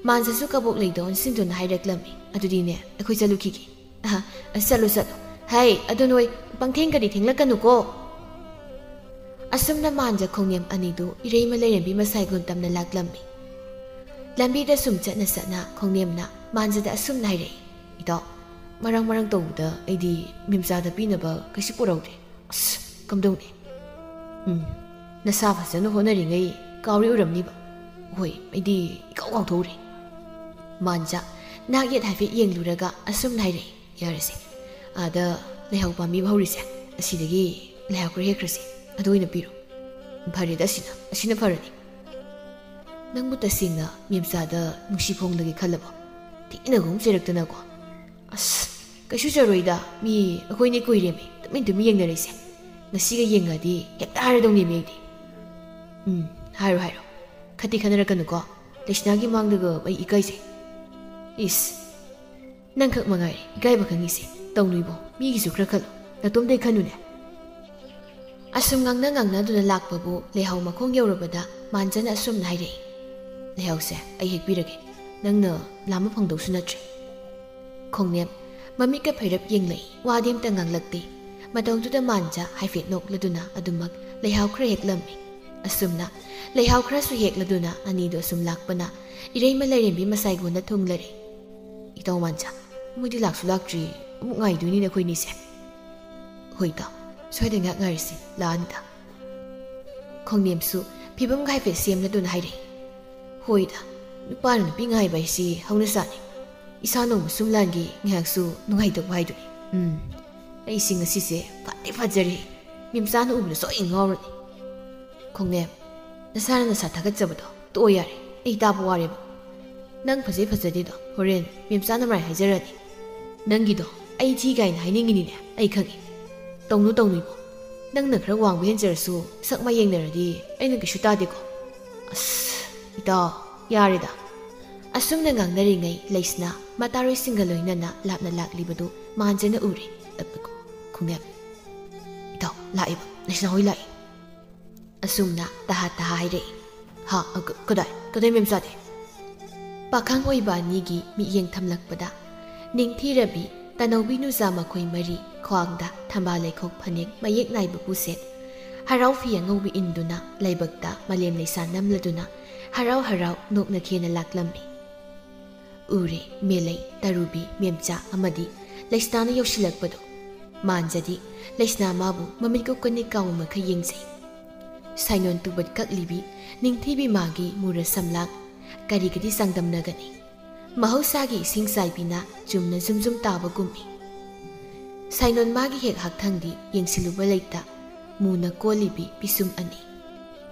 ꯃꯥꯟꯖꯁꯨ ꯀꯕꯣꯛꯂꯩꯗ ꯑꯣꯟꯁꯤꯟꯗꯨꯅ ꯍꯥꯏꯔꯛꯂꯝꯃꯤ, "ꯑꯗꯨꯗꯤꯅꯦ, ꯑꯩꯈꯣꯏ ꯆꯠꯂꯨꯈꯤꯒꯦ꯫" "ꯑꯍ, ꯆꯠꯂꯣ, ꯆꯠꯂꯣ꯫ ꯍꯩ, ꯑꯗꯣ ꯅꯣꯏ ꯄꯪꯊꯦꯡꯒꯗꯤ ꯊꯦꯡꯂꯛꯀꯅꯨꯀꯣ꯫" ꯑꯁꯨꯝꯅ ꯃꯥꯟꯖ ꯈꯣꯡꯅꯦꯝ ꯑꯅꯤꯗꯨ ꯏꯔꯩꯃ ꯂꯩꯔꯦꯝꯕꯤ ꯃꯁꯥꯏꯒꯨꯟ ꯇꯝꯅ ꯂꯥꯛꯂꯝꯃꯤ꯫ ꯂꯝꯕꯤꯗ ꯁꯨꯝ ꯆꯠꯅ ꯆꯠꯅ ꯈꯣꯡꯅꯦꯝꯅ ꯃꯥꯟꯖꯗ ꯑꯁꯨꯝꯅ ꯍꯥꯏꯔꯛꯏ, "ꯏꯇꯥꯎ, ꯃꯔꯥꯡ ꯃꯔꯥꯡ ꯇꯧꯕꯗ ꯑꯩꯗꯤ ꯃꯦꯝꯆꯥꯗ ꯄꯤꯅꯕ ꯀꯩꯁꯨ ꯄꯨꯔꯧꯗ꯭ꯔꯦ꯫ ꯑꯁ, ꯀꯝꯗꯧꯅꯤ? ꯎꯝ, ꯅꯁꯥ ꯐꯖꯅ ꯍꯣꯠꯅꯔꯤꯉꯩ ꯀꯥꯎꯔꯤ ꯑꯣꯏꯔꯝꯅꯤꯕ꯫ ꯍꯣꯏ, ꯑꯩꯗꯤ ꯏꯀꯥꯎ ꯀꯥꯎꯊꯣꯛꯎꯔꯦ꯫" ꯃꯥꯟꯖꯥ ꯅꯥꯛ ꯌꯦꯠ ꯍꯥꯏꯐꯦꯠ ꯌꯦꯡꯂꯨꯔꯒ ꯑꯁꯨꯝꯅ ꯍꯥꯏꯔꯛꯏ, "ꯌꯥꯔꯦꯁꯦ, ꯑꯥꯗ ꯂꯩꯍꯥꯎ ꯄꯥꯝꯕꯤ ꯑꯃ ꯍꯧꯔꯤꯁꯦ, ꯑꯁꯤꯗꯒꯤ ꯂꯩꯍꯥꯎ ꯈꯔ ꯍꯦꯛꯈ꯭ꯔꯁꯦ, ꯑꯗꯨ ꯑꯣꯏꯅ ꯄꯤꯔꯣ꯫ ꯐꯔꯦꯗ, ꯑꯁꯤꯅ, ꯑꯁꯤꯅ ꯐꯔꯅꯤ꯫ ꯅꯪꯕꯨ ꯇꯁꯦꯡꯅ ꯃꯦꯝꯆꯥꯗ ꯅꯨꯡꯁꯤ ꯐꯣꯡꯗꯒꯦ ꯈꯜꯂꯕꯣ? ꯊꯤꯅꯒꯨꯝ ꯆꯩꯔꯛꯇꯅꯀꯣ꯫" "ꯑꯁ, ꯀꯩꯁꯨ ꯆꯩꯔꯣꯏꯗ, ꯃꯤ ꯑꯩꯈꯣꯏꯅꯤ ꯀꯨꯏꯔꯦꯃꯤ ꯇꯨꯃꯤꯟ ꯇꯨꯃꯤꯟ ꯌꯦꯡꯅꯔꯤꯁꯦ꯫ ꯉꯁꯤꯒ ꯌꯦꯡꯉꯗꯤ ꯍꯦꯛꯇ ꯍꯥꯏꯔꯗꯧꯅꯦꯃꯤ ꯑꯩꯗꯤ꯫" "ꯎꯝ, ꯍꯥꯏꯔꯣ ꯍꯥꯏꯔꯣ, ꯈꯠꯇꯤ ꯈꯠꯅꯔꯛꯀꯅꯨꯀꯣ꯫ ꯂꯩꯁꯅꯥꯒꯤ ꯃꯥꯡꯗꯒ ꯑꯩ ꯏꯀꯥꯏꯖꯩ꯫" "ꯏꯁ, ꯅꯪꯈꯛ ꯃꯉꯥꯏꯔꯦ ꯏꯀꯥꯏꯕ ꯈꯪꯉꯤꯁꯦ꯫ ꯇꯧꯅꯨ ꯏꯕꯣ, ꯃꯤꯒꯤꯁꯨ ꯈꯔ ꯈꯜꯂꯨ, ꯅꯇꯣꯝꯗꯩ ꯈꯟꯅꯨꯅꯦ꯫" ꯑꯁꯨꯝ ꯉꯥꯡꯅ ꯉꯥꯡꯅꯗꯨꯅ ꯂꯥꯛꯄꯕꯨ ꯂꯩꯍꯥꯎ ꯃꯈꯣꯡ ꯌꯧꯔꯕꯗ ꯃꯥꯟꯖꯅ ꯑꯁꯨꯝꯅ ꯍꯥꯏꯔꯛꯏ, "ꯂꯩꯍꯥꯎꯁꯦ ꯑꯩ ꯍꯦꯛꯄꯤꯔꯒꯦ, ꯅꯪꯅ ꯂꯥꯝꯕ ꯐꯪꯗꯧꯁꯨ ꯅꯠꯇ꯭ꯔꯦ꯫" ꯈꯣꯡꯅꯦꯝ ꯃꯃꯤꯠꯀ ꯐꯩꯔꯞ ꯌꯦꯡꯂꯛꯏ, ꯋꯥꯗꯤ ꯑꯝꯇ ꯉꯥꯡꯂꯛꯇꯦ꯫ ꯃꯇꯧꯗꯨꯗ ꯃꯥꯟꯖ ꯍꯥꯏꯐꯦꯠ ꯅꯣꯛꯂꯗꯨꯅ ꯑꯗꯨꯃꯛ ꯂꯩꯍꯥꯎ ꯈꯔ ꯍꯦꯛꯂꯝꯃꯤ꯫ ꯑꯁꯨꯝꯅ ꯂꯩꯍꯥꯎ ꯈꯔꯁꯨ ꯍꯦꯛꯂꯗꯨꯅ ꯑꯅꯤꯗꯨ ꯑꯁꯨꯝ ꯂꯥꯛꯄꯅ ꯏꯔꯩꯃ ꯂꯥꯏꯔꯦꯝꯕꯤ ꯃꯁꯥꯏꯒꯣꯟꯗ ꯊꯨꯡꯂꯔꯦ꯫ "ꯏꯇꯥꯎ ꯃꯥꯟꯖ, ꯃꯣꯏꯗꯤ ꯂꯥꯛꯁꯨ ꯂꯥꯛꯇ꯭ꯔꯤ, ꯑꯃꯨꯛ ꯉꯥꯏꯗꯣꯏꯅꯤꯅꯦ ꯑꯩꯈꯣꯏꯅꯤꯁꯦ꯫" "ꯍꯣꯏ ꯏꯇꯥꯎ, ꯁ꯭ꯋꯥꯏꯗ ꯉꯥꯏꯍꯥꯛ ꯉꯥꯏꯔꯁꯤ, ꯂꯥꯛꯑꯅꯤꯗ꯫" ꯈꯣꯡꯅꯦꯝꯁꯨ ꯐꯤꯕꯝꯒ ꯍꯥꯏꯐꯦꯠ ꯁꯦꯝꯂꯗꯨꯅ ꯍꯥꯏꯔꯛꯏ, "ꯍꯣꯏꯗ, ꯅꯨꯄꯥꯅ ꯅꯨꯄꯤ ꯉꯥꯏꯕ ꯍꯥꯏꯁꯤ ꯍꯧꯅꯁꯥꯅꯤ꯫ ꯏꯁꯥ ꯅꯣꯡꯃ ꯁꯨꯝ ꯂꯥꯟꯒꯤ ꯉꯥꯏꯍꯥꯛꯁꯨ ꯅꯨꯡꯉꯥꯏꯊꯣꯛꯄ ꯍꯥꯏꯗꯨꯅꯤ꯫ ꯎꯝ, ꯑꯩꯁꯤ ꯉꯁꯤꯁꯦ ꯐꯗꯤ ꯐꯖꯔꯦ꯫ ꯃꯦꯝꯆꯥꯅ ꯎꯕꯗ ꯁꯣꯏ ꯉꯥꯎꯔꯅꯤ꯫" "ꯈꯣꯡꯅꯦꯝ, ꯅꯁꯥꯅ ꯅꯁꯥ ꯊꯥꯒꯠꯆꯕꯗꯣ ꯇꯣꯛꯑꯣ ꯌꯥꯔꯦ, ꯑꯩ ꯇꯥꯕ ꯋꯥꯔꯦꯕ꯫ ꯅꯪ ꯐꯖꯩ ꯐꯖꯗꯦꯗꯣ ꯍꯣꯔꯦꯟ ꯃꯦꯝꯆꯥꯅ ꯃꯔꯥꯏ ꯍꯥꯏꯖꯔꯅꯤ꯫ ꯅꯪꯒꯤꯗꯣ ꯑꯩ ꯊꯤ ꯀꯥꯏꯅ ꯍꯥꯏꯅꯤꯡꯉꯤꯅꯤꯅꯦ, ꯑꯩ ꯈꯪꯉꯤ꯫ ꯇꯧꯅꯨ ꯇꯧꯅꯨ ꯏꯕꯣ, ꯅꯪꯅ ꯈꯔ ꯋꯥꯡꯕ ꯍꯦꯟꯖꯔꯁꯨ ꯁꯛ ꯃꯥꯏ ꯌꯦꯡꯅꯔꯗꯤ ꯑꯩꯅ ꯀꯩꯁꯨ ꯇꯥꯗꯦꯀꯣ꯫" "ꯑꯁ, ꯏꯇꯥꯎ, ꯌꯥꯔꯦꯗ꯫" ꯑꯁꯨꯝꯅ ꯉꯥꯡꯅꯔꯤꯉꯩ ꯂꯩꯁꯅꯥ ꯃꯇꯥꯔꯣꯏꯁꯤꯡꯒ ꯂꯣꯏꯅꯅ ꯂꯥꯞꯅ ꯂꯥꯛꯂꯤꯕꯗꯨ ꯃꯥꯟꯖꯅ ꯎꯔꯦ꯫ ꯑ, ꯈꯣꯡꯅꯦꯝ, "ꯏꯇꯥꯎ, ꯂꯥꯛꯑꯦꯕ, ꯂꯩꯁꯅꯥ ꯍꯣꯏ ꯂꯥꯛꯑꯦ꯫" ꯑꯁꯨꯝꯅ ꯇꯍꯥ ꯇꯍꯥ ꯍꯥꯏꯔꯛꯏ꯫ "ꯍꯥ? ꯑ, ꯀ-, ꯀꯗꯥꯏ? ꯀꯗꯥꯏ ꯃꯦꯝꯆꯥꯗꯤ?" ꯄꯥꯈꯪ ꯑꯣꯏꯕ ꯑꯅꯤꯒꯤ ꯃꯤꯠꯌꯦꯡ ꯊꯝꯂꯛꯄꯗ ꯅꯤꯡꯊꯤꯔꯕꯤ ꯇꯅꯧꯕꯤ ꯅꯨꯖꯥ ꯃꯈꯣꯏ ꯃꯔꯤ ꯈ꯭ꯋꯥꯡꯗ ꯊꯝꯕꯥꯜ ꯂꯩꯈꯣꯛ ꯐꯅꯦꯛ ꯃꯌꯦꯛ ꯅꯥꯏꯕ ꯄꯨꯁꯦꯠ, ꯍꯔꯥꯎ ꯐꯤ ꯑꯉꯧꯕ ꯏꯟꯗꯨꯅ ꯂꯥꯏꯕꯛꯇ ꯃꯥꯂꯦꯝ ꯂꯩꯁꯥ ꯅꯝꯂꯗꯨꯅ ꯍꯔꯥꯎ ꯍꯔꯥꯎ ꯅꯣꯛꯅ ꯈꯦꯅ ꯂꯥꯛꯂꯝꯃꯤ꯫ ꯎꯔꯦ ꯃꯦꯂꯩ, ꯇꯔꯨꯕꯤ, ꯃꯦꯝꯆꯥ ꯑꯃꯗꯤ ꯂꯩꯁꯅꯥꯅ ꯌꯧꯁꯤꯜꯂꯛꯄꯗꯣ꯫ ꯃꯥꯟꯖꯗꯤ ꯂꯩꯁꯅꯥ ꯃꯥꯕꯨ ꯃꯃꯤꯠ ꯀꯨꯞꯀꯅꯤ ꯀꯥꯎꯕ ꯃꯈꯩ ꯌꯦꯡꯖꯩ꯫ ꯁꯥꯏꯅꯣꯟ ꯇꯨꯕꯠ ꯀꯛꯂꯤꯕꯤ ꯅꯤꯡꯊꯤꯕꯤ ꯃꯥꯒꯤ ꯃꯨꯔ ꯁꯝꯂꯥꯡ ꯀꯔꯤꯒꯗꯤ ꯆꯥꯡꯗꯝꯅꯒꯅꯤ? ꯃꯍꯧꯁꯥꯒꯤ ꯏꯁꯤꯡ ꯆꯥꯏꯕꯤꯅ ꯆꯨꯝꯅ ꯖꯨꯝ ꯖꯨꯝ ꯇꯥꯕꯒꯨꯝꯃꯤ꯫ ꯁꯥꯏꯅꯣꯟ ꯃꯥꯒꯤ ꯍꯦꯛ ꯍꯛꯊꯪꯗꯤ ꯌꯦꯡꯁꯤꯜꯂꯨꯕ ꯂꯩꯇ ꯃꯨꯅ ꯀꯣꯜꯂꯤꯕꯤ ꯄꯤꯁꯨꯝ ꯑꯅꯤ꯫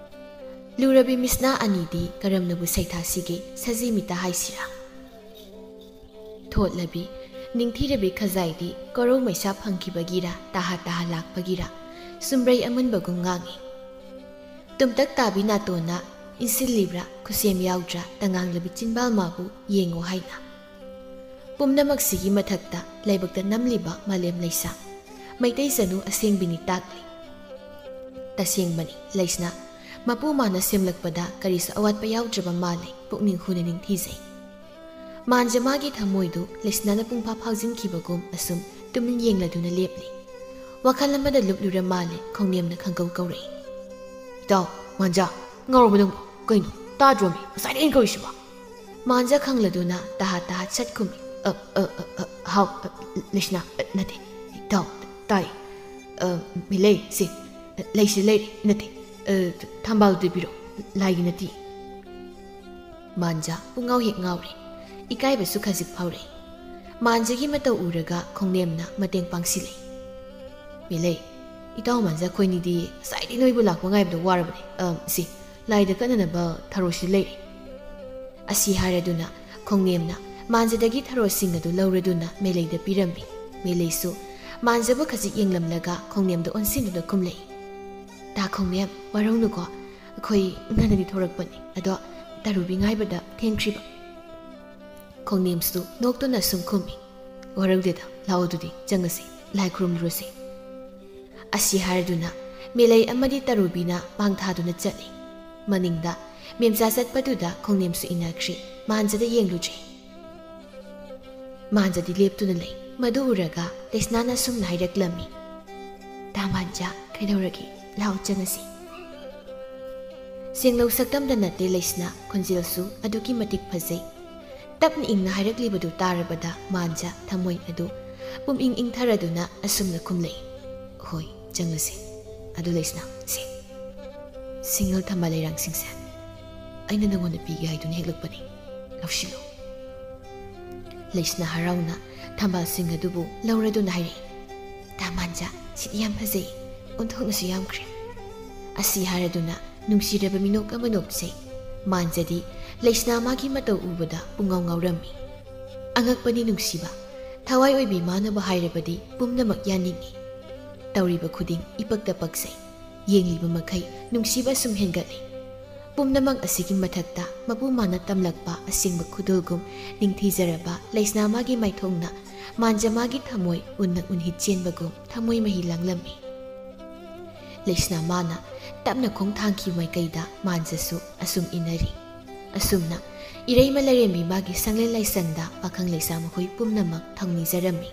ꯂꯨꯔꯕꯤ ꯃꯤꯁꯅꯥ ꯑꯅꯤꯗꯤ ꯀꯔꯝꯅꯕꯨ ꯁꯩꯊꯥꯁꯤꯒꯦ, ꯁꯖꯤ ꯃꯤꯇ ꯍꯥꯏꯁꯤꯔꯥ? ꯊꯣꯠꯂꯕꯤ, ꯅꯤꯡꯊꯤꯔꯕꯤ ꯈꯖꯥꯏꯗꯤ ꯀꯣꯔꯧ ꯃꯩꯁꯥ ꯐꯪꯈꯤꯕꯒꯤꯔ, ꯇꯥꯍꯥ ꯇꯥꯍꯥ ꯂꯥꯛꯄꯒꯤꯔ, ꯆꯨꯝꯕ꯭ꯔꯩ ꯑꯃꯨꯟꯕꯒꯨꯝ ꯉꯥꯡꯏ꯫ ꯇꯨꯝꯇꯛ ꯇꯥꯕꯤ ꯅꯥꯇꯣꯟꯅ ꯏꯟꯁꯤꯜꯂꯤꯕ꯭ꯔꯥ, ꯈꯨꯁꯦꯝ ꯌꯥꯎꯗ꯭ꯔꯥ, ꯇꯉꯥꯡꯂꯕꯤ ꯆꯤꯟꯕꯥꯜ ꯃꯥꯕꯨ ꯌꯦꯡꯉꯨ ꯍꯥꯏꯅ꯫ ꯄꯨꯝꯅꯃꯛꯁꯤꯒꯤ ꯃꯊꯛꯇ ꯂꯥꯏꯕꯛꯇ ꯅꯝꯂꯤꯕ ꯃꯥꯂꯦꯝ ꯂꯩꯁꯥ, ꯃꯩꯇꯩ ꯆꯅꯨ ꯑꯁꯦꯡꯕꯤꯅꯤ ꯇꯥꯛꯂꯤ꯫ ꯇꯁꯦꯡꯕꯅꯤ, ꯂꯩꯁꯅꯥ ꯃꯄꯨ ꯃꯥꯅ ꯁꯦꯝꯂꯛꯄꯗ ꯀꯔꯤꯁꯨ ꯑꯋꯥꯠꯄ ꯌꯥꯎꯗ꯭ꯔꯕ ꯃꯥꯜꯂꯦ, ꯄꯨꯛꯅꯤꯡ ꯍꯨꯅ ꯅꯤꯡꯊꯤꯖꯩ꯫ ꯃꯥꯟꯖ ꯃꯥꯒꯤ ꯊꯃꯣꯏꯗꯨ ꯂꯩꯁꯅꯥꯅ ꯄꯨꯡꯐꯥ ꯐꯥꯖꯤꯟꯈꯤꯕꯒꯨꯝ ꯑꯁꯨꯝ ꯇꯨꯃꯤꯟ ꯌꯦꯡꯂꯗꯨꯅ ꯂꯦꯞꯂꯤ꯫ ꯋꯥꯈꯜ ꯑꯃꯗ ꯂꯨꯞꯂꯨꯔ ꯃꯥꯜꯂꯦ, ꯈꯣꯡꯅꯦꯝꯅ ꯈꯪꯀꯧ ꯀꯧꯔꯛꯏ꯫ "ꯏꯇꯥꯎ, ꯃꯥꯟꯖ, ꯉꯥꯎꯔꯕ ꯅꯪꯕꯨ? ꯀꯩꯅꯣ, ꯇꯥꯗ꯭ꯔꯣꯃꯤ? ꯉꯁꯥꯏꯗꯩ ꯑꯩꯅ ꯀꯧꯔꯤꯁꯤꯕꯣ?" ꯃꯥꯟꯖ ꯈꯪꯂꯗꯨꯅ ꯇꯍꯥ ꯇꯍꯥ ꯁꯠ ꯈꯨꯝꯃꯤ꯫ "ꯑ, ꯑ, ꯑ, ꯑ, ꯍꯥꯎ, ꯑ, ꯂꯩꯁꯅꯥ, ꯑ, ꯅꯠꯇꯦ, ꯏꯇꯥꯎ, ꯇꯥꯏ꯫ ꯑ, ꯃꯤꯂꯩ, ꯁꯤ, ꯑ, ꯂꯩꯁꯤ ꯂꯩꯔꯦ, ꯅꯠꯇꯦ, ꯑ, ꯊꯝꯕꯥꯜꯗꯨ ꯄꯤꯔꯛꯑꯣ, ꯂꯥꯏꯒꯤ ꯅꯠꯇꯦ꯫" ꯃꯥꯟꯖ ꯄꯨꯡꯉꯥꯎ ꯍꯦꯛ ꯉꯥꯎꯔꯦ꯫ ꯏꯀꯥꯏꯕꯁꯨ ꯈꯖꯤꯛ ꯐꯥꯎꯔꯛꯏ꯫ ꯃꯥꯟꯖꯒꯤ ꯃꯇꯧ ꯎꯔꯒ ꯈꯣꯡꯅꯦꯝꯅ ꯃꯇꯦꯡ ꯄꯥꯡꯁꯤꯜꯂꯛꯏ꯫ "ꯃꯤꯂꯩ, ꯏꯇꯥꯎ ꯃꯥꯟꯖ ꯑꯩꯈꯣꯏꯅꯤꯗꯤ ꯉꯁꯥꯏꯗꯩ ꯅꯣꯏꯕꯨ ꯂꯥꯛꯄ ꯉꯥꯏꯕꯗ ꯋꯥꯔꯕꯅꯦ꯫ ꯑꯝ, ꯁꯤ, ꯂꯥꯏꯗ ꯀꯠꯅꯅꯕ ꯊꯔꯣꯁꯤ ꯂꯩꯔꯦ꯫" ꯑꯁꯤ ꯍꯥꯏꯔꯗꯨꯅ ꯈꯣꯡꯅꯦꯝꯅ ꯃꯥꯟꯖꯗꯒꯤ ꯊꯔꯣꯁꯤꯡ ꯑꯗꯨ ꯂꯧꯔꯗꯨꯅ ꯃꯦꯂꯩꯗ ꯄꯤꯔꯝꯃꯤ꯫ ꯃꯦꯂꯩꯁꯨ ꯃꯥꯟꯖꯕꯨ ꯈꯖꯤꯛ ꯌꯦꯡꯂꯝꯂꯒ ꯈꯣꯡꯅꯦꯝꯗ ꯑꯣꯟꯁꯤꯟꯗꯨꯅ ꯈꯨꯝꯂꯛꯏ꯫ "ꯇꯥ ꯈꯣꯡꯅꯦꯝ, ꯋꯥꯔꯧꯅꯨꯀꯣ, ꯑꯩꯈꯣꯏ ꯉꯟꯅꯗꯤ ꯊꯣꯔꯛꯄꯅꯤ, ꯑꯗꯣ ꯇꯔꯨꯕꯤ ꯉꯥꯏꯕꯗ ꯊꯦꯡꯈ꯭ꯔꯤꯕ꯫" ꯈꯣꯡꯅꯦꯝꯁꯨ ꯅꯣꯛꯇꯨꯅ ꯁꯨꯝ ꯈꯨꯝꯃꯤ꯫ "ꯋꯥꯔꯧꯗꯦꯗ, ꯂꯥꯛꯑꯣ ꯑꯗꯨꯗꯤ ꯆꯪꯉꯁꯤ, ꯂꯥꯏ ꯈꯨꯔꯨꯝꯂꯨꯔꯁꯤ꯫" ꯑꯁꯤ ꯍꯥꯏꯔꯗꯨꯅ ꯃꯦꯂꯩ ꯑꯃꯗꯤ ꯇꯔꯨꯕꯤꯅ ꯃꯥꯡ ꯊꯥꯗꯨꯅ ꯆꯠꯂꯤ꯫ ꯃꯅꯤꯡꯗ ꯃꯦꯝꯆꯥ ꯆꯠꯄꯗꯨꯗ ꯈꯣꯡꯅꯦꯝꯁꯨ ꯏꯟꯅꯈ꯭ꯔꯤ꯫ ꯃꯥꯟꯖꯗ ꯌꯦꯡꯂꯨꯗ꯭ꯔꯤ꯫ ꯃꯥꯟꯖꯗꯤ ꯂꯦꯞꯇꯨꯅ ꯂꯩ꯫ ꯃꯗꯨ ꯎꯔꯒ ꯂꯩꯁꯅꯥꯅ ꯁꯨꯝꯅ ꯍꯥꯏꯔꯛꯂꯝꯃꯤ, "ꯇꯥ ꯃꯥꯟꯖ, ꯀꯩꯗꯧꯔꯒꯦ? ꯂꯥꯛꯑꯣ ꯆꯪꯉꯁꯤ꯫" ꯁꯦꯡꯂꯧ ꯁꯛꯇꯝꯗ ꯅꯠꯇꯦ ꯂꯩꯁꯅꯥ, ꯈꯣꯟꯖꯦꯜꯁꯨ ꯑꯗꯨꯛꯀꯤ ꯃꯇꯤꯛ ꯐꯖꯩ꯫ ꯇꯞꯅ ꯏꯪꯅ ꯍꯥꯏꯔꯛꯂꯤꯕꯗꯨ ꯇꯥꯔꯕꯗ ꯃꯥꯟꯖ ꯊꯃꯣꯏ ꯑꯗꯨ ꯄꯨꯝꯏꯪ ꯏꯪꯊꯔꯗꯨꯅ ꯑꯁꯨꯝꯅ ꯈꯨꯝꯂꯛꯏ, "ꯍꯣꯏ, ꯆꯪꯉꯁꯤ꯫ ꯑꯗꯨ ꯂꯩꯁꯅꯥ, ꯁꯦ, ꯁꯤꯡꯉꯜ ꯊꯝꯕꯥꯜ ꯂꯩꯔꯥꯡꯁꯤꯡꯁꯦ ꯑꯩꯅ ꯅꯉꯣꯟꯗ ꯄꯤꯒꯦ ꯍꯥꯏꯗꯨꯅ ꯍꯦꯛꯂꯛꯄꯅꯤ꯫ ꯂꯧꯁꯤꯜꯂꯨ꯫" ꯂꯩꯁꯅꯥ ꯍꯔꯥꯎꯅ ꯊꯝꯕꯥꯜꯁꯤꯡ ꯑꯗꯨꯕꯨ ꯂꯧꯔꯗꯨꯅ ꯍꯥꯏꯔꯛꯏ, "ꯇꯥ ꯃꯥꯟꯖꯥ, ꯁꯤꯗꯤ ꯌꯥꯝ ꯐꯖꯩ, ꯑꯣꯟꯊꯣꯛꯅꯁꯨ ꯌꯥꯝꯈ꯭ꯔꯦ"꯫ ꯑꯁꯤ ꯍꯥꯏꯔꯗꯨꯅ ꯅꯨꯡꯁꯤꯔꯕ ꯃꯤꯅꯣꯛ ꯑꯃ ꯅꯣꯛꯆꯩ꯫ ꯃꯥꯟꯖꯥꯗꯤ ꯂꯩꯁꯅꯥ ꯃꯥꯒꯤ ꯃꯇꯧ ꯎꯕꯗ ꯄꯨꯡꯉꯥꯎ ꯉꯥꯎꯔꯝꯃꯤ꯫ ꯑꯉꯛꯄꯅꯤ ꯅꯨꯡꯁꯤꯕ, ꯊꯋꯥꯏ ꯑꯣꯏꯕꯤ ꯃꯥꯅꯕꯨ ꯍꯥꯏꯔꯕꯗꯤ ꯄꯨꯝꯅꯃꯛ ꯌꯥꯅꯤꯡꯏ꯫ ꯇꯧꯔꯤꯕ ꯈꯨꯗꯤꯡ ꯏꯄꯛꯇ ꯄꯛꯆꯩ꯫ ꯌꯦꯡꯂꯤꯕ ꯃꯈꯩ ꯅꯨꯡꯁꯤꯕ ꯁꯨꯝ ꯍꯦꯟꯒꯠꯂꯤ꯫ ꯄꯨꯝꯅꯃꯛ ꯑꯁꯤꯒꯤ ꯃꯊꯛꯇ ꯃꯄꯨ ꯃꯥꯅ ꯇꯝꯂꯛꯄ ꯑꯁꯦꯡꯕ ꯈꯨꯗꯣꯜꯒꯨꯝ ꯅꯤꯡꯊꯤꯖꯔꯕ ꯂꯩꯁꯅꯥ ꯃꯥꯒꯤ ꯃꯥꯏꯊꯣꯡꯅ ꯃꯥꯟꯖꯥ ꯃꯥꯒꯤ ꯊꯃꯣꯏ ꯎꯟꯅ ꯎꯟꯍꯤꯠ ꯆꯦꯟꯕꯒꯨꯝ ꯊꯃꯣꯏ ꯃꯍꯤ ꯂꯥꯡꯂꯝꯃꯤ꯫ ꯂꯩꯁꯅꯥ ꯃꯥꯅ ꯇꯞꯅ ꯈꯣꯡ ꯊꯥꯡꯈꯤꯕ ꯃꯥꯏꯀꯩꯗ ꯃꯥꯟꯖꯥꯁꯨ ꯑꯁꯨꯝ ꯏꯟꯅꯔꯤ꯫ ꯑꯁꯨꯝꯅ ꯏꯔꯩꯃ ꯂꯥꯏꯔꯦꯝꯕꯤ ꯃꯥꯒꯤ ꯁꯪꯂꯦꯟ ꯂꯥꯏꯁꯪꯗ ꯄꯥꯈꯪ ꯂꯩꯁꯥ ꯃꯈꯣꯏ ꯄꯨꯝꯅꯃꯛ ꯊꯧꯅꯤꯖꯔꯝꯃꯤ꯫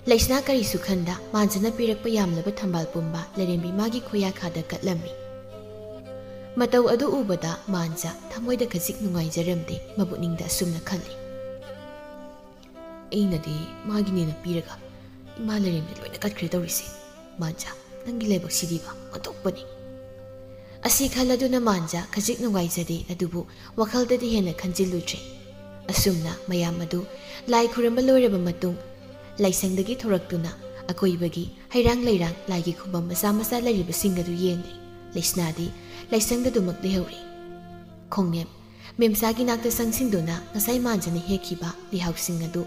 ꯂꯩꯁꯅꯥ ꯀꯔꯤꯁꯨ ꯈꯟꯗ ꯃꯥꯟꯖꯥꯅ ꯄꯤꯔꯛꯄ ꯌꯥꯝꯂꯕ ꯊꯝꯕꯥꯜ ꯄꯨꯝꯕ ꯂꯥꯏꯔꯦꯝꯕꯤ ꯃꯥꯒꯤ ꯈꯨꯌꯥꯈꯥꯗ ꯀꯠꯂꯝꯃꯤ꯫ ꯃꯇꯧ ꯑꯗꯨ ꯎꯕꯗ ꯃꯥꯟꯖꯥ ꯊꯃꯣꯏꯗ ꯈꯖꯤꯛ ꯅꯨꯡꯉꯥꯏꯖꯔꯝꯗꯦ, ꯃꯕꯨꯛꯅꯤꯡꯗ ꯑꯁꯨꯝꯅ ꯈꯜꯂꯤ, "ꯑꯩꯅꯗꯤ ꯃꯥꯒꯤꯅꯦꯅ ꯄꯤꯔꯒ ꯏꯃꯥ ꯂꯥꯏꯔꯦꯝꯕꯤ ꯂꯣꯏꯅ ꯀꯠꯈ꯭ꯔꯦ ꯇꯧꯔꯤꯁꯦ꯫ ꯃꯥꯟꯖꯥ, ꯅꯪꯒꯤ ꯂꯥꯏꯕꯛꯁꯤꯗꯤꯕ ꯑꯣꯟꯊꯣꯛꯄꯅꯤ"꯫ ꯑꯁꯤ ꯈꯜꯂꯗꯨꯅ ꯃꯥꯟꯖꯥ ꯈꯖꯤꯛ ꯅꯨꯡꯉꯥꯏꯖꯗꯦ, ꯑꯗꯨꯕꯨ ꯋꯥꯈꯜꯗꯗꯤ ꯍꯦꯟꯅ ꯈꯟꯖꯤꯜꯂꯨꯗ꯭ꯔꯦ꯫ ꯑꯁꯨꯝꯅ ꯃꯌꯥꯝ ꯑꯗꯨ ꯂꯥꯏ ꯈꯨꯔꯨꯝꯕ ꯂꯣꯏꯔꯕ ꯃꯇꯨꯡ, ꯂꯥꯏꯁꯪꯗꯒꯤ ꯊꯣꯔꯛꯇꯨꯅ ꯑꯀꯣꯏꯕꯒꯤ ꯍꯩꯔꯥꯡ ꯂꯩꯔꯥꯡ ꯂꯥꯏꯒꯤ ꯈꯨꯕꯝ ꯃꯆꯥ ꯃꯆꯥ ꯂꯩꯔꯤꯕꯁꯤꯡ ꯑꯗꯨ ꯌꯦꯡꯂꯤ꯫ ꯂꯩꯁꯅꯥꯗꯤ ꯂꯥꯏꯁꯪꯗ ꯑꯗꯨꯃꯛ ꯂꯩꯍꯧꯔꯤ꯫ ꯈꯣꯡꯅꯦꯝ ꯃꯦꯝꯆꯥꯒꯤ ꯅꯥꯛꯇ ꯆꯪꯁꯤꯟꯗꯨꯅ ꯉꯁꯥꯏ ꯃꯥꯟꯖꯥꯅ ꯍꯦꯛꯈꯤꯕ ꯂꯩꯍꯥꯎꯁꯤꯡ ꯑꯗꯨ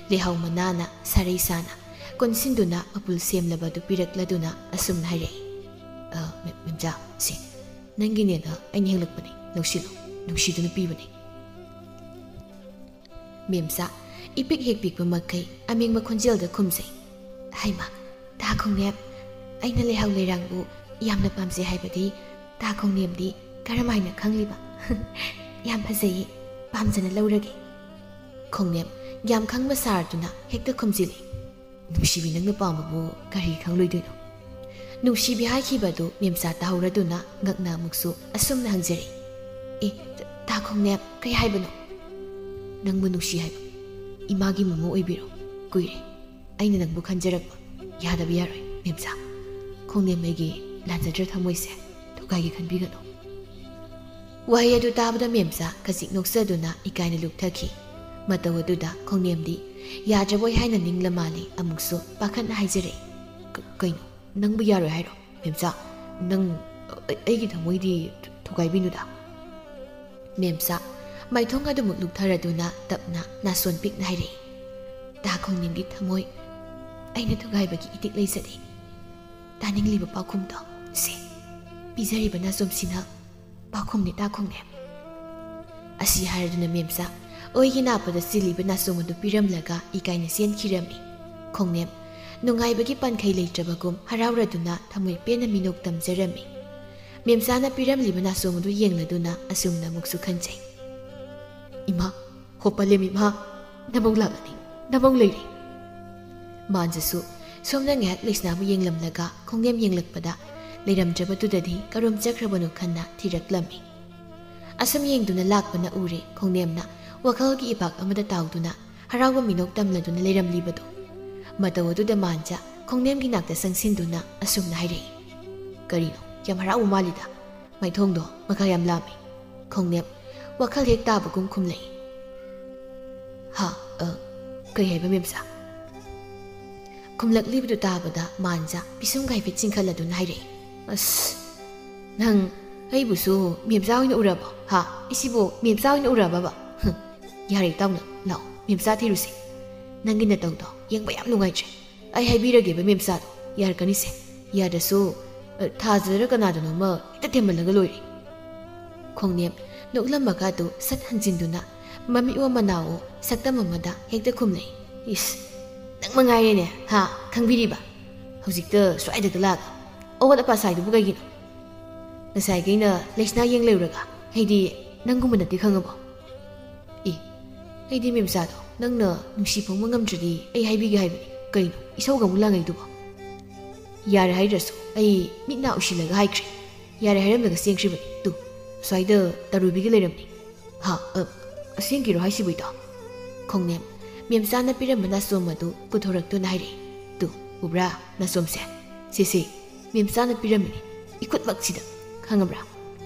ꯂꯩꯍꯥꯎ ꯃꯅꯥꯅ ꯁꯥꯔꯩ ꯁꯥꯅ ꯀꯣꯟꯁꯤꯟꯗꯨꯅ ꯃꯄꯨꯜ ꯁꯦꯝꯂꯕ ꯑꯗꯨ ꯄꯤꯔꯛꯂꯗꯨꯅ ꯑꯁꯨꯝꯅ ꯍꯥꯏꯔꯛꯏ, "ꯑ, ꯃꯦ-, ꯃꯦꯝꯆꯥ, ꯁꯤ ꯅꯪꯒꯤꯅꯦꯅ ꯑꯩꯅ ꯍꯦꯛꯂꯛꯄꯅꯦ, ꯂꯧꯁꯤꯜꯂꯨ, ꯅꯨꯡꯁꯤꯗꯨꯅ ꯄꯤꯕꯅꯦ"꯫ ꯃꯦꯝꯆꯥ ꯏꯄꯤꯛ ꯍꯦꯛ ꯄꯤꯛꯄ ꯃꯈꯩ ꯑꯃꯦꯡꯕ ꯈꯣꯟꯖꯦꯜꯗ ꯈꯨꯝꯖꯩ, "ꯍꯩꯃꯥ, ꯇꯥ ꯈꯣꯡꯅꯦꯝ, ꯑꯩꯅ ꯂꯩꯍꯥꯎ ꯂꯩꯔꯥꯡꯕꯨ ꯌꯥꯝꯅ ꯄꯥꯝꯖꯩ ꯍꯥꯏꯕꯗꯤ ꯇꯥ ꯈꯣꯡꯅꯦꯝꯗꯤ ꯀꯔꯝ ꯍꯥꯏꯅ ꯈꯪꯂꯤꯕ? ꯌꯥꯝ ꯐꯖꯩꯌꯦ, ꯄꯥꯝꯖꯅ ꯂꯧꯔꯒꯦ"꯫ ꯈꯣꯡꯅꯦꯝ ꯌꯥꯝ ꯈꯪꯕ ꯁꯥꯔꯗꯨꯅ ꯍꯦꯛꯇ ꯈꯨꯝꯖꯤꯜꯂꯤ, "ꯅꯨꯡꯁꯤꯕꯤ, ꯅꯪꯅ ꯄꯥꯝꯕꯕꯨ ꯀꯔꯤ ꯈꯪꯂꯣꯏꯗꯣꯏꯅꯣ?" ꯅꯨꯡꯁꯤꯕꯤ ꯍꯥꯏꯈꯤꯕꯗꯨ ꯃꯦꯝꯆꯥ ꯇꯥꯍꯧꯔꯗꯨꯅ ꯉꯛꯅ ꯑꯃꯨꯛꯁꯨ ꯑꯁꯨꯝꯅ ꯍꯪꯖꯔꯛꯏ, "ꯑꯦ, ꯇ-, ꯇꯥ ꯈꯣꯡꯅꯦꯝ, ꯀꯩ ꯍꯥꯏꯕꯅꯣ?" "ꯅꯪꯕꯨ ꯅꯨꯡꯁꯤ ꯍꯥꯏꯕ꯫ ꯏꯃꯥꯒꯤ ꯃꯃꯧ ꯑꯣꯏꯕꯤꯔꯣ꯫ ꯀꯨꯏꯔꯦ ꯑꯩꯅ ꯅꯪꯕꯨ ꯈꯟꯖꯔꯛꯄ꯫ ꯌꯥꯗꯕ ꯌꯥꯔꯣꯏ, ꯃꯦꯝꯆꯥ꯫ ꯈꯣꯡꯅꯦꯝ, ꯑꯩꯒꯤ ꯂꯥꯟꯖꯗ꯭ꯔ ꯊꯃꯣꯏꯁꯦ ꯊꯨꯒꯥꯏꯒꯦ ꯈꯟꯕꯤꯒꯅꯨ"꯫ ꯋꯥꯍꯩ ꯑꯗꯨ ꯇꯥꯕꯗ ꯃꯦꯝꯆꯥ ꯈꯖꯤꯛ ꯅꯣꯛꯆꯗꯨꯅ ꯏꯀꯥꯏꯅ ꯂꯨꯞꯊꯈꯤ꯫ ꯃꯇꯧ ꯑꯗꯨꯗ ꯈꯣꯡꯅꯦꯝꯗꯤ ꯌꯥꯗ꯭ꯔꯕꯣꯏ ꯍꯥꯏꯅ ꯅꯤꯡꯂ ꯃꯥꯜꯂꯦ꯫ ꯑꯃꯨꯛꯁꯨ ꯄꯥꯈꯠꯅ ꯍꯥꯏꯖꯔꯛꯏ, "ꯀ-, ꯀꯩꯅꯣ? ꯅꯪꯕꯨ ꯌꯥꯔꯣꯏ ꯍꯥꯏꯔꯣ, ꯃꯦꯝꯆꯥ? ꯅꯪ ꯑ-, ꯑꯩꯒꯤ ꯊꯃꯣꯏꯗꯤ ꯊꯨ-, ꯊꯨꯒꯥꯏꯕꯤꯅꯨꯗ꯫" ꯃꯦꯝꯆꯥ ꯃꯥꯏꯊꯣꯡ ꯑꯗꯨꯃꯨꯛ ꯂꯨꯞꯊꯔꯗꯨꯅ ꯇꯞꯅ ꯅꯥꯁꯣꯟ ꯄꯤꯛꯅ ꯍꯥꯏꯔꯛꯏ, "ꯇꯥ ꯈꯣꯡꯅꯤꯡꯒꯤ ꯊꯃꯣꯏ ꯑꯩꯅ ꯊꯨꯒꯥꯏꯕꯒꯤ ꯏꯇꯤꯛ ꯂꯩꯖꯗꯦ꯫ ꯇꯥꯅꯤꯡꯂꯤꯕ ꯄꯥꯎꯈꯨꯝꯗꯣ ꯁꯦ, ꯄꯤꯖꯔꯤꯕ ꯅꯥꯆꯣꯝꯁꯤꯅ ꯄꯥꯎꯈꯨꯝꯅꯤ ꯇꯥ ꯈꯣꯡꯅꯦꯝ꯫" ꯑꯁꯤ ꯍꯥꯏꯔꯗꯨꯅ ꯃꯦꯝꯆꯥ ꯑꯣꯏꯒꯤ ꯅꯥꯞꯄꯗ ꯆꯤꯜꯂꯤꯕ ꯅꯥꯆꯣꯝ ꯑꯗꯨ ꯄꯤꯔꯝꯂꯒ ꯏꯀꯥꯏꯅ ꯆꯦꯟꯈꯤꯔꯝꯃꯤ꯫ ꯈꯣꯡꯅꯦꯝ ꯅꯨꯡꯉꯥꯏꯕꯒꯤ ꯄꯟꯈꯩ ꯂꯩꯇ꯭ꯔꯕꯒꯨꯝ ꯍꯔꯥꯎꯔꯗꯨꯅ ꯊꯃꯣꯏ ꯄꯦꯟꯅ ꯃꯤꯅꯣꯛ ꯇꯝꯖꯔꯝꯃꯤ꯫ ꯃꯦꯝꯆꯥꯅ ꯄꯤꯔꯝꯂꯤꯕ ꯅꯥꯆꯣꯝ ꯑꯗꯨ ꯌꯦꯡꯂꯗꯨꯅ ꯑꯁꯨꯝꯅ ꯑꯃꯨꯛꯁꯨ ꯈꯟꯖꯩ, "ꯏꯃꯥ, ꯍꯣ ꯄꯂꯦꯝ ꯏꯃꯥ, ꯅꯃꯧ ꯂꯥꯛꯂꯅꯤ, ꯅꯃꯧ ꯂꯩꯔꯦ꯫" ꯃꯥꯟꯖꯁꯨ ꯁꯣꯝꯗ ꯉꯥꯏꯍꯥꯛ ꯂꯩꯁꯅꯥꯕꯨ ꯌꯦꯡꯂꯝꯂꯒ ꯈꯣꯡꯅꯦꯝ ꯌꯦꯡꯂꯛꯄꯗ ꯂꯩꯔꯝꯗ꯭ꯔꯕꯗꯨꯗꯗꯤ ꯀꯔꯣꯝ ꯆꯠꯈ꯭ꯔꯕꯅꯣ ꯈꯟꯅ ꯊꯤꯔꯛꯂꯝꯃꯤ꯫ ꯑꯁꯨꯝ ꯌꯦꯡꯗꯨꯅ ꯂꯥꯛꯄꯅ ꯎꯔꯦ ꯈꯣꯡꯅꯦꯝꯅ ꯋꯥꯈꯜꯒꯤ ꯏꯄꯥꯛ ꯑꯃꯗ ꯇꯥꯎꯗꯨꯅ ꯍꯔꯥꯎꯕ ꯃꯤꯅꯣꯛ ꯇꯝꯂꯗꯨꯅ ꯂꯩꯔꯝꯂꯤꯕꯗꯨ꯫ ꯃꯇꯧ ꯑꯗꯨꯗ ꯃꯥꯟꯖ ꯈꯣꯡꯅꯦꯝꯒꯤ ꯅꯥꯛꯇ ꯆꯪꯁꯤꯟꯗꯨꯅ ꯑꯁꯨꯝꯅ ꯍꯥꯏꯔꯛꯏ, "ꯀꯔꯤꯅꯣ, ꯌꯥꯝ ꯍꯔꯥꯎꯕ ꯃꯥꯜꯂꯤꯗ꯫ ꯃꯥꯏꯊꯣꯡꯗꯣ ꯃꯈꯥ ꯌꯥꯝ ꯂꯥꯝꯃꯤ꯫" ꯈꯣꯡꯅꯦꯝ ꯋꯥꯈꯜ ꯍꯦꯛ ꯇꯥꯕꯒꯨꯝ ꯈꯨꯝꯂꯛꯏ꯫ "ꯍꯥ? ꯑ, ꯀꯩ ꯍꯥꯏꯕ ꯃꯦꯝꯆꯥ?" ꯈꯨꯝꯂꯛꯂꯤꯕꯗꯨ ꯇꯥꯕꯗ ꯃꯥꯟꯖ ꯄꯤꯁꯨꯝꯒ ꯍꯥꯏꯐꯦꯠ ꯆꯤꯡꯈꯠꯂꯗꯨꯅ ꯍꯥꯏꯔꯛꯏ, "ꯑꯁ, ꯅꯪ ꯑꯩꯕꯨꯁꯨ ꯃꯦꯝꯆꯥ ꯑꯣꯏꯅ ꯎꯔꯕꯣ? ꯍꯥ? ꯑꯩꯁꯤꯕꯨ ꯃꯦꯝꯆꯥ ꯑꯣꯏꯅ ꯎꯔꯕꯕ? ꯍꯨꯝ, ꯌꯥꯔꯦ ꯏꯇꯥꯎꯅ, ꯂꯥꯛꯑꯣ, ꯃꯦꯝꯆꯥ ꯊꯤꯔꯨꯁꯦ꯫ ꯅꯪꯒꯤ ꯅꯇꯧꯗꯣ ꯌꯦꯡꯕ ꯌꯥꯝ ꯅꯨꯡꯉꯥꯏꯇ꯭ꯔꯦ꯫ ꯑꯩ ꯍꯥꯏꯕꯤꯔꯒꯦꯕ ꯃꯦꯝꯆꯥꯗꯣ, ꯌꯥꯔꯛꯀꯅꯤꯁꯦ꯫ ꯌꯥꯗ꯭ꯔꯁꯨ, ꯑ, ꯊꯥꯖꯔ ꯀꯅꯥꯗꯅꯣꯃ ꯍꯦꯛꯇ ꯊꯦꯝꯍꯜꯂꯒ ꯂꯣꯏꯔꯦ꯫" ꯈꯣꯡꯅꯦꯝ ꯅꯣꯛꯂꯝꯃꯒ ꯑꯗꯨ ꯁꯠ ꯍꯟꯖꯤꯟꯗꯨꯅ ꯃꯃꯤꯠꯋꯣ ꯃꯅꯥꯋꯣ ꯁꯛꯇꯝ ꯑꯃꯗ ꯍꯦꯛꯇ ꯈꯨꯝꯂꯛꯏ, "ꯏꯁ, ꯅꯪ ꯃꯉꯥꯏꯔꯦꯅꯦ, ꯍꯥ, ꯈꯪꯕꯤꯔꯤꯕ? ꯍꯧꯖꯤꯛꯇ ꯁ꯭ꯋꯥꯏꯗꯒ ꯂꯥꯛꯑꯒ ꯑꯋꯥꯠ ꯑꯄꯥ ꯁꯥꯏꯗꯨꯕꯨ ꯀꯩꯒꯤꯅꯣ? ꯉꯁꯥꯏꯈꯩꯅ ꯂꯩꯁꯅꯥ ꯌꯦꯡ ꯂꯩꯔꯨꯔꯒ ꯑꯩꯗꯤ ꯅꯪꯒꯨꯝꯕ ꯅꯠꯇꯦ ꯈꯪꯉꯕꯣ?" "ꯑꯦ, ꯑꯩꯗꯤ ꯃꯦꯝꯆꯥꯗꯣ ꯅꯪꯅ ꯅꯨꯡꯁꯤ ꯐꯣꯡꯕ ꯉꯝꯗ꯭ꯔꯗꯤ ꯑꯩ ꯍꯥꯏꯕꯤꯒꯦ ꯍꯥꯏꯕꯅꯤ꯫ ꯀꯩꯅꯣ ꯏꯁꯧꯒ ꯑꯃꯨꯛ ꯂꯥꯡꯉꯩꯗꯨꯕꯣ?" "ꯌꯥꯔꯦ ꯍꯥꯏꯗ꯭ꯔꯁꯨ ꯑꯩ ꯃꯤꯠ ꯅꯥ ꯎꯁꯤꯜꯂꯒ ꯍꯥꯏꯈ꯭ꯔꯦ꯫ ꯌꯥꯔꯦ ꯍꯥꯏꯔꯝꯂꯒ ꯆꯦꯟꯈ꯭ꯔꯤꯕꯅꯤ꯫ ꯇꯨ, ꯑꯁ꯭ꯋꯥꯏꯗ ꯇꯔꯨꯕꯤꯒ ꯂꯩꯔꯝꯅꯤ꯫" "ꯍꯥ? ꯑ, ꯑꯁꯦꯡꯀꯤꯔꯣ ꯍꯥꯏꯁꯤꯕꯨ ꯏꯇꯥꯎ?" ꯈꯣꯡꯅꯦꯝ ꯃꯦꯝꯆꯥꯅ ꯄꯤꯔꯝꯕ ꯅꯥꯆꯣꯝ ꯑꯗꯨ ꯄꯨꯊꯣꯔꯛꯇꯨꯅ ꯍꯥꯏꯔꯛꯏ꯫ "ꯇꯨ, ꯎꯕ꯭ꯔꯥ ꯅꯥꯆꯣꯝꯁꯦ? ꯁꯤꯁꯤ ꯃꯦꯝꯆꯥꯅ ꯄꯤꯔꯝꯃꯤꯅꯤ, ꯏꯈꯨꯠꯃꯛꯁꯤꯗ꯫ ꯈꯪꯉꯕ꯭ꯔꯥ?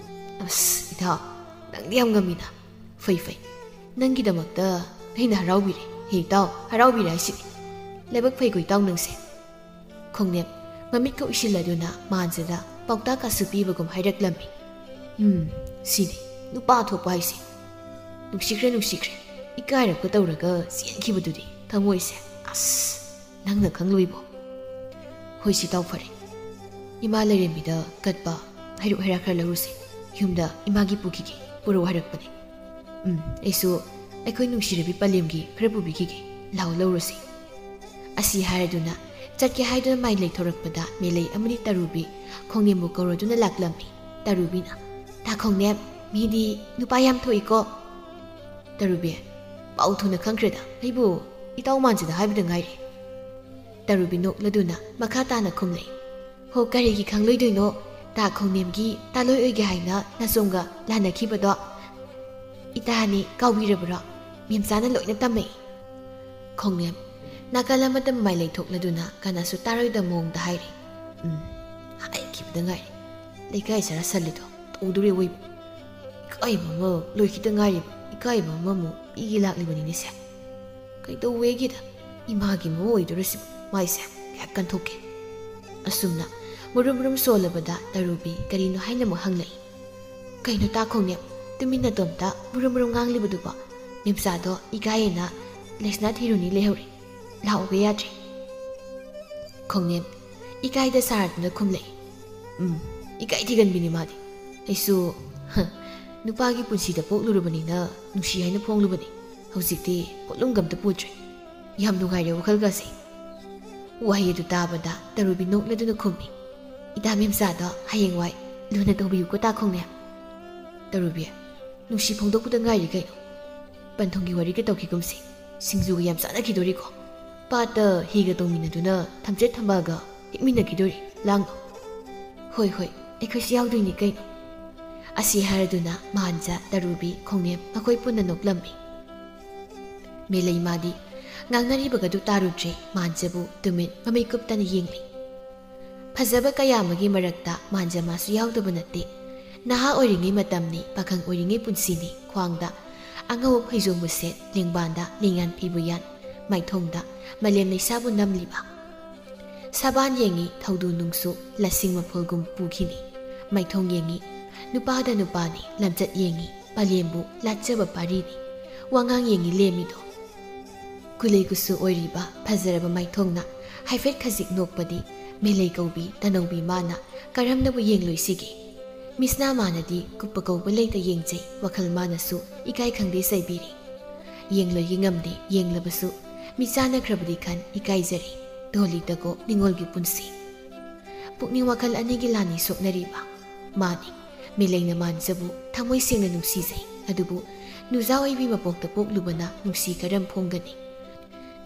ꯑꯁ, ꯏꯇꯥꯎ, ꯅꯪꯗꯤ ꯌꯥꯝ ꯉꯝꯃꯤꯅ꯫ ꯐꯩ, ꯐꯩ꯫ ꯅꯪꯒꯤꯗꯃꯛꯇ ꯑꯩꯅ ꯍꯔꯥꯎꯕꯤꯔꯦ꯫ ꯍꯦ ꯏꯇꯥꯎ, ꯍꯔꯥꯎꯕꯤꯔꯦ ꯍꯥꯏꯁꯤꯗꯤ꯫ ꯂꯥꯏꯕꯛ ꯐꯩꯀꯣ ꯏꯇꯥꯎ ꯅꯪꯁꯦ꯫ ꯈꯣꯡꯅꯦꯝ ꯃꯃꯤꯠꯀ ꯎꯏꯁꯤꯜꯂꯗꯨꯅ ꯃꯥꯟꯖꯗ ꯄꯥꯎꯇꯥꯛ ꯀꯥꯁꯨ ꯄꯤꯕꯒꯨꯝ ꯍꯥꯏꯔꯛꯂꯝꯃꯤ꯫ ꯎꯝ, ꯁꯤꯅꯤ ꯅꯨꯄꯥ ꯊꯣꯛꯄ ꯍꯥꯏꯁꯦ꯫ ꯅꯨꯡꯁꯤꯈ꯭ꯔꯦ, ꯅꯨꯡꯁꯤꯈ꯭ꯔꯦ꯫ ꯏꯀꯥꯏꯔꯞꯀ ꯇꯧꯔꯒ ꯆꯦꯟꯈꯤꯕꯗꯨꯗꯤ ꯊꯃꯣꯏꯁꯦ꯫ ꯑꯁ, ꯅꯪꯅ ꯈꯪꯂꯨꯏꯕꯣ? ꯍꯣꯏ ꯁꯤ ꯇꯥꯎ ꯐꯔꯦ꯫ ꯏꯃꯥ ꯂꯩꯔꯦꯝꯕꯤꯗ ꯀꯠꯄ ꯍꯩꯔꯨꯛ ꯍꯩꯔꯥ ꯈꯔ ꯂꯧꯔꯨꯁꯦ꯫ ꯌꯨꯝꯗ ꯏꯃꯥꯒꯤ ꯄꯨꯈꯤꯒꯦ, ꯄꯨꯔꯛꯎ ꯍꯥꯏꯔꯛꯄꯅꯦ꯫ ꯎꯝ, ꯑꯩꯁꯨ ꯑꯩꯈꯣꯏ ꯅꯨꯡꯁꯤꯔꯕꯤ ꯄꯂꯦꯝꯒꯤ ꯈꯔ ꯄꯨꯕꯤꯈꯤꯒꯦ꯫ ꯂꯥꯎ ꯂꯧꯔꯨꯁꯤ꯫ ꯑꯁꯤ ꯍꯥꯏꯔꯗꯨꯅ ꯆꯠꯀꯦ ꯍꯥꯏꯗꯨꯅ ꯃꯥꯏ ꯂꯩꯊꯣꯔꯛꯄꯗ ꯃꯦꯂꯩ ꯑꯃꯗꯤ ꯇꯔꯨꯕꯤ ꯈꯣꯡꯅꯦꯝꯕꯨ ꯀꯧꯔꯗꯨꯅ ꯂꯥꯛꯂꯝꯃꯤ꯫ ꯇꯔꯨꯕꯤꯅ, "ꯇꯥ ꯈꯣꯡꯅꯦꯝ, ꯃꯤꯗꯤ ꯅꯨꯄꯥ ꯌꯥꯝ ꯊꯣꯛꯏꯀꯣ"꯫ ꯇꯔꯨꯕꯤ, "ꯄꯥꯎ ꯊꯨꯅ ꯈꯪꯈ꯭ꯔꯦꯗ, ꯑꯩꯕꯨ ꯏꯇꯥꯎ ꯃꯥꯟꯖꯗ ꯍꯥꯏꯕꯗ ꯉꯥꯏꯔꯤ"꯫ ꯇꯔꯨꯕꯤ ꯅꯣꯛꯂꯗꯨꯅ ꯃꯈꯥ ꯇꯥꯅ ꯈꯨꯝꯂꯛꯏ, "ꯍꯣ, ꯀꯔꯤꯒꯤ ꯈꯪꯂꯣꯏꯗꯣꯏꯅꯣ? ꯇꯥ ꯈꯣꯡꯅꯦꯝꯒꯤ ꯇꯥꯂꯣꯏ ꯑꯣꯏꯒꯦ ꯍꯥꯏꯅ ꯅꯆꯣꯝꯒ ꯂꯥꯟꯅꯈꯤꯕꯗꯣ ꯏꯇꯥꯅꯤ ꯀꯥꯎꯕꯤꯔꯕ꯭ꯔꯣ? ꯃꯦꯝꯆꯥꯅ ꯂꯣꯏꯅ ꯇꯝꯃꯛꯏ"꯫ ꯈꯣꯡꯅꯦꯝ ꯅꯥꯀꯜ ꯑꯃꯗ ꯃꯃꯥꯏ ꯂꯩꯊꯣꯛꯂꯗꯨꯅ ꯀꯅꯥꯁꯨ ꯇꯥꯔꯣꯏꯗ ꯃꯑꯣꯡꯗ ꯍꯥꯏꯔꯤ, "ꯎꯝ, ꯍꯥꯏꯈꯤꯕꯗ ꯉꯥꯏꯔꯤ꯫ ꯂꯩꯀꯥꯏ ꯆꯔꯥ ꯁꯜꯂꯤꯗꯣ ꯇꯧꯗꯣꯔꯦ ꯑꯣꯏꯕ꯫ ꯏꯀꯥꯏꯕ ꯑꯃ ꯂꯣꯏꯈꯤꯗ ꯉꯥꯏꯔꯤꯕ ꯏꯀꯥꯏꯕ ꯑꯃꯃꯨꯛ ꯄꯤꯒꯦ ꯂꯥꯛꯂꯤꯕꯅꯤꯅꯦ ꯁꯦ꯫ ꯀꯩꯗꯧꯋꯦꯒꯦꯗ? ꯏꯃꯥꯒꯤ ꯃꯃꯧ ꯑꯣꯏꯗꯣꯔꯁꯤꯕꯨ ꯃꯥꯏꯁꯦ ꯀꯌꯥ ꯀꯟꯊꯣꯛꯀꯦ"꯫ ꯑꯁꯨꯝꯅ ꯃꯨꯔꯨꯝ ꯃꯨꯔꯨꯝ ꯁꯣꯜꯂꯕꯗ ꯇꯔꯨꯕꯤ ꯀꯔꯤꯅꯣ ꯍꯥꯏꯅ ꯑꯃꯨꯛ ꯍꯪꯂꯛꯏ꯫ "ꯀꯩꯅꯣ ꯇꯥ ꯈꯣꯡꯅꯦꯝ, ꯇꯨꯃꯤꯟ ꯅꯇꯣꯝꯇ ꯃꯨꯔꯨꯝ ꯃꯨꯔꯨꯝ ꯉꯥꯡꯂꯤꯕꯗꯨꯕꯣ? ꯃꯦꯝꯆꯥꯗꯣ ꯏꯀꯥꯏꯌꯦꯅ ꯂꯩꯁꯅꯥ ꯊꯤꯔꯨꯅꯤ ꯂꯩꯍꯧꯔꯦ꯫ ꯂꯥꯛꯎꯕ ꯌꯥꯗ꯭ꯔꯦ"꯫ ꯈꯣꯡꯅꯦꯝ ꯏꯀꯥꯏꯗ ꯁꯥꯔꯗꯨꯅ ꯈꯨꯝꯂꯛꯏ, "ꯎꯝ, ꯏꯀꯥꯏ ꯊꯤꯒꯟꯕꯤꯅꯤ ꯃꯥꯗꯤ꯫ ꯑꯩꯁꯨ, ꯍ, ꯅꯨꯄꯥꯒꯤ ꯄꯨꯟꯁꯤꯗ ꯄꯣꯛꯂꯨꯔꯕꯅꯤꯅ ꯅꯨꯡꯁꯤ ꯍꯥꯏꯅ ꯐꯣꯡꯂꯨꯕꯅꯤ꯫ ꯍꯧꯖꯤꯛꯇꯤ ꯄꯣꯠꯂꯨꯝꯒ ꯑꯝꯇ ꯄꯨꯗ꯭ꯔꯦ꯫ ꯌꯥꯝ ꯅꯨꯡꯉꯥꯏꯔꯦ ꯋꯥꯈꯜꯒꯁꯦ"꯫ ꯋꯥꯍꯩ ꯑꯗꯨ ꯇꯥꯕꯗ ꯇꯔꯨꯕꯤ ꯅꯣꯛꯂꯗꯨꯅ ꯈꯨꯝꯃꯤ, "ꯏꯇꯥ ꯃꯦꯝꯆꯥꯗꯣ ꯍꯌꯦꯡꯋꯥꯏ ꯂꯨꯅ ꯇꯧꯕꯤꯌꯨꯀꯣ ꯇꯥ ꯈꯣꯡꯅꯦꯝ"꯫ ꯇꯔꯨꯕꯤ, "ꯅꯨꯡꯁꯤ ꯐꯣꯡꯗꯣꯛꯄꯗ ꯉꯥꯏꯔꯤ ꯀꯩꯅꯣ꯫ ꯄꯟꯊꯨꯡꯒꯤ ꯋꯥꯔꯤꯒ ꯇꯧꯈꯤꯒꯨꯝꯁꯤ꯫ ꯁꯤꯡꯖꯨꯒ ꯌꯥꯝ ꯆꯥꯅꯈꯤꯗꯣꯔꯤꯀꯣ꯫ ꯄꯥꯠꯇ ꯍꯤꯒ ꯇꯣꯡꯃꯤꯟꯅꯗꯨꯅ ꯊꯝꯆꯦꯠ ꯊꯝꯕꯥꯜꯒ ꯍꯦꯛꯃꯤꯟꯅꯈꯤꯗꯣꯔꯤ꯫ ꯂꯥꯡꯅꯣ"꯫ "ꯍꯣꯏ, ꯍꯣꯏ, ꯑꯩꯈꯣꯏꯁꯨ ꯌꯥꯎꯗꯣꯏꯅꯤ ꯀꯩꯅꯣ"꯫ ꯑꯁꯤ ꯍꯥꯏꯔꯗꯨꯅ ꯃꯥꯟꯖ, ꯇꯔꯨꯕꯤ, ꯈꯣꯡꯅꯦꯝ ꯃꯈꯣꯏ ꯄꯨꯟꯅ ꯅꯣꯛꯂꯝꯃꯤ꯫ ꯃꯦꯂꯩꯃꯥꯗꯤ ꯉꯥꯡꯅꯔꯤꯕꯒꯗꯨ ꯇꯥꯔꯨꯗ꯭ꯔꯦ꯫ ꯃꯥꯟꯖꯕꯨ ꯇꯨꯃꯤꯟ ꯃꯃꯤꯠ ꯀꯨꯞꯇꯅ ꯌꯦꯡꯂꯤ꯫ ꯐꯖꯕ ꯀꯌꯥ ꯑꯃꯒꯤ ꯃꯔꯛꯇ ꯃꯥꯟꯖ ꯃꯥꯁꯨ ꯌꯥꯎꯗꯕ ꯅꯠꯇꯦ꯫ ꯅꯍꯥ ꯑꯣꯏꯔꯤꯉꯩ ꯃꯇꯝꯅꯤ, ꯄꯥꯈꯪ ꯑꯣꯏꯔꯤꯉꯩ ꯄꯨꯟꯁꯤꯅꯤ, ꯈ꯭ꯋꯥꯡꯗ ꯑꯉꯧꯕ ꯐꯩꯖꯣꯝꯕꯨ ꯁꯦꯠ, ꯂꯦꯡꯕꯥꯟꯗ ꯂꯦꯡꯌꯥꯟ ꯐꯤꯕꯨ ꯌꯥꯟ, ꯃꯥꯏꯊꯣꯡꯗ ꯃꯥꯂꯦꯝ ꯂꯩꯁꯥꯕꯨ ꯅꯝꯂꯤꯕ꯫ ꯁꯕꯥꯟ ꯌꯦꯡꯉꯤ, ꯊꯧꯗꯨ ꯅꯨꯡꯁꯨ ꯂꯁꯤꯡ ꯃꯐꯨꯜꯒꯨꯝ ꯄꯨꯈꯤꯅꯤ꯫ ꯃꯥꯏꯊꯣꯡ ꯌꯦꯡꯉꯤ, ꯅꯨꯄꯥꯗ ꯅꯨꯄꯥꯅꯤ, ꯂꯝꯆꯠ ꯌꯦꯡꯉꯤ, ꯄꯂꯦꯝꯕꯨ ꯂꯥꯠꯆꯕ ꯄꯥꯔꯤꯅꯤ꯫ ꯋꯥꯉꯥꯡ ꯌꯦꯡꯉꯤ ꯂꯦꯝꯃꯤꯗꯣ꯫ ꯀꯨꯂꯩ ꯀꯨꯁꯨ ꯑꯣꯏꯔꯤꯕ ꯐꯖꯔꯕ ꯃꯥꯏꯊꯣꯡꯅ ꯍꯥꯏꯐꯦꯠ ꯈꯖꯤꯛ ꯅꯣꯛꯄꯗꯤ, ꯃꯦꯂꯩ ꯀꯧꯕꯤ ꯇꯅꯧꯕꯤ ꯃꯥꯅ ꯀꯔꯝꯅꯕꯨ ꯌꯦꯡꯂꯣꯏꯁꯤꯒꯦ? ꯃꯤꯁꯅꯥ ꯃꯥꯅꯗꯤ ꯀꯨꯞꯄ ꯀꯧꯕ ꯂꯩꯇ ꯌꯦꯡꯖꯩ, ꯋꯥꯈꯜ ꯃꯥꯅꯁꯨ ꯏꯀꯥꯏ ꯈꯪꯗꯦ ꯆꯩꯕꯤꯔꯤ꯫ ꯌꯦꯡꯂꯣꯏꯒꯦ ꯉꯝꯗꯦ, ꯌꯦꯡꯂꯕꯁꯨ ꯃꯤꯠ ꯆꯥꯟꯅꯈ꯭ꯔꯕꯗꯤ ꯈꯟ ꯏꯀꯥꯏꯖꯔꯤ꯫ ꯗꯣꯂꯤꯇꯀꯣ ꯅꯤꯉꯣꯜꯒꯤ ꯄꯨꯟꯁꯤ꯫ ꯄꯨꯛꯅꯤꯡ ꯋꯥꯈꯜ ꯑꯅꯤꯒꯤ ꯂꯥꯟꯅꯤ ꯁꯣꯛꯅꯔꯤꯕ꯫ ꯃꯥꯅꯤ, ꯃꯦꯂꯩꯅ ꯃꯥꯟꯖꯕꯨ ꯊꯃꯣꯏ ꯁꯦꯡꯅ ꯅꯨꯡꯁꯤꯖꯩ, ꯑꯗꯨꯕꯨ ꯅꯨꯖꯥ ꯑꯣꯏꯕꯤ ꯃꯄꯣꯛꯇ ꯄꯣꯛꯂꯨꯕꯅ ꯅꯨꯡꯁꯤ ꯀꯔꯝ ꯐꯣꯡꯒꯅꯤ?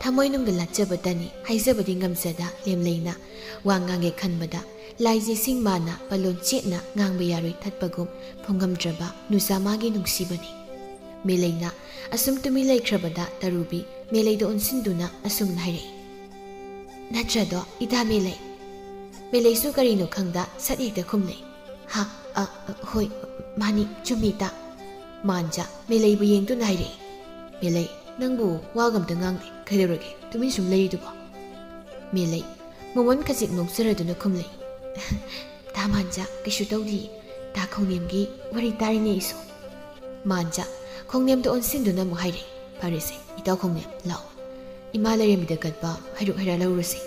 ꯊꯃꯣꯏꯅꯨꯡꯗ ꯂꯥꯠꯆꯕꯇꯅꯤ, ꯍꯥꯏꯖꯕꯗꯤ ꯉꯝꯖꯗ ꯂꯦꯝꯂꯩꯅ ꯋꯥ ꯉꯥꯡꯒꯦ ꯈꯟꯕꯗ ꯂꯥꯏꯖꯦꯁꯤꯡ ꯃꯥꯅ ꯄꯂꯣꯟ ꯆꯦꯠꯅ ꯉꯥꯡꯕ ꯌꯥꯔꯣꯏ ꯊꯠꯄꯒꯨꯝ ꯐꯣꯡꯉꯝꯗ꯭ꯔꯕ ꯅꯨꯖꯥ ꯃꯥꯒꯤ ꯅꯨꯡꯁꯤꯕꯅꯤ꯫ ꯃꯦꯂꯩꯅ ꯑꯁꯨꯝ ꯇꯨꯃꯤꯟ ꯂꯩꯈ꯭ꯔꯕꯗ ꯇꯔꯨꯕꯤ ꯃꯦꯂꯩꯗ ꯑꯣꯟꯁꯤꯟꯗꯨꯅ ꯑꯁꯨꯝꯅ ꯍꯥꯏꯔꯛꯏ, "ꯅꯠꯇ꯭ꯔꯗꯣ, ꯏꯇꯥ ꯃꯦꯂꯩ?" ꯃꯦꯂꯩꯁꯨ ꯀꯔꯤꯅꯣ ꯈꯪꯗ ꯁꯠ ꯍꯦꯛꯇ ꯈꯨꯝꯂꯦ꯫ "ꯍꯥ, ꯑ, ꯑ, ꯍꯣꯏ, ꯃꯥꯅꯤ, ꯆꯨꯝꯃꯤ ꯏꯇꯥ꯫" ꯃꯥꯟꯖ ꯃꯦꯂꯩꯕꯨ ꯌꯦꯡꯗꯨꯅ ꯍꯥꯏꯔꯛꯏ, "ꯃꯦꯂꯩ, ꯅꯪꯕꯨ ꯋꯥꯒ ꯑꯝꯇ ꯉꯥꯡꯗꯦ, ꯀꯩꯗꯧꯔꯒꯦ ꯇꯨꯃꯤꯟ ꯁꯨꯝ ꯂꯩꯔꯤꯗꯨꯕꯣ?" ꯃꯦꯂꯩ ꯃꯃꯣꯟ ꯈꯖꯤꯛ ꯅꯣꯛꯆꯔꯗꯨꯅ ꯈꯨꯝꯂꯛꯏ, "ꯇꯥ ꯃꯥꯟꯖ, ꯀꯩꯁꯨ ꯇꯧꯗꯤꯌꯦ, ꯇꯥ ꯈꯣꯡꯅꯦꯝꯒꯤ ꯋꯥꯔꯤ ꯇꯥꯔꯤꯅꯦ ꯑꯩꯁꯨ꯫" ꯃꯥꯟꯖ ꯈꯣꯡꯅꯦꯝꯗ ꯑꯣꯟꯁꯤꯟꯗꯨꯅ ꯑꯃꯨꯛ ꯍꯥꯏꯔꯛꯏ, "ꯐꯔꯦꯁꯦ, ꯏꯇꯥꯎ ꯈꯣꯡꯅꯦꯝ, ꯂꯥꯛꯑꯣ, ꯏꯃꯥ ꯂꯥꯏꯔꯦꯝꯕꯤꯗ ꯀꯠꯄ ꯍꯩꯔꯨꯛ ꯍꯩꯔꯥ ꯂꯧꯔꯨꯁꯤ꯫"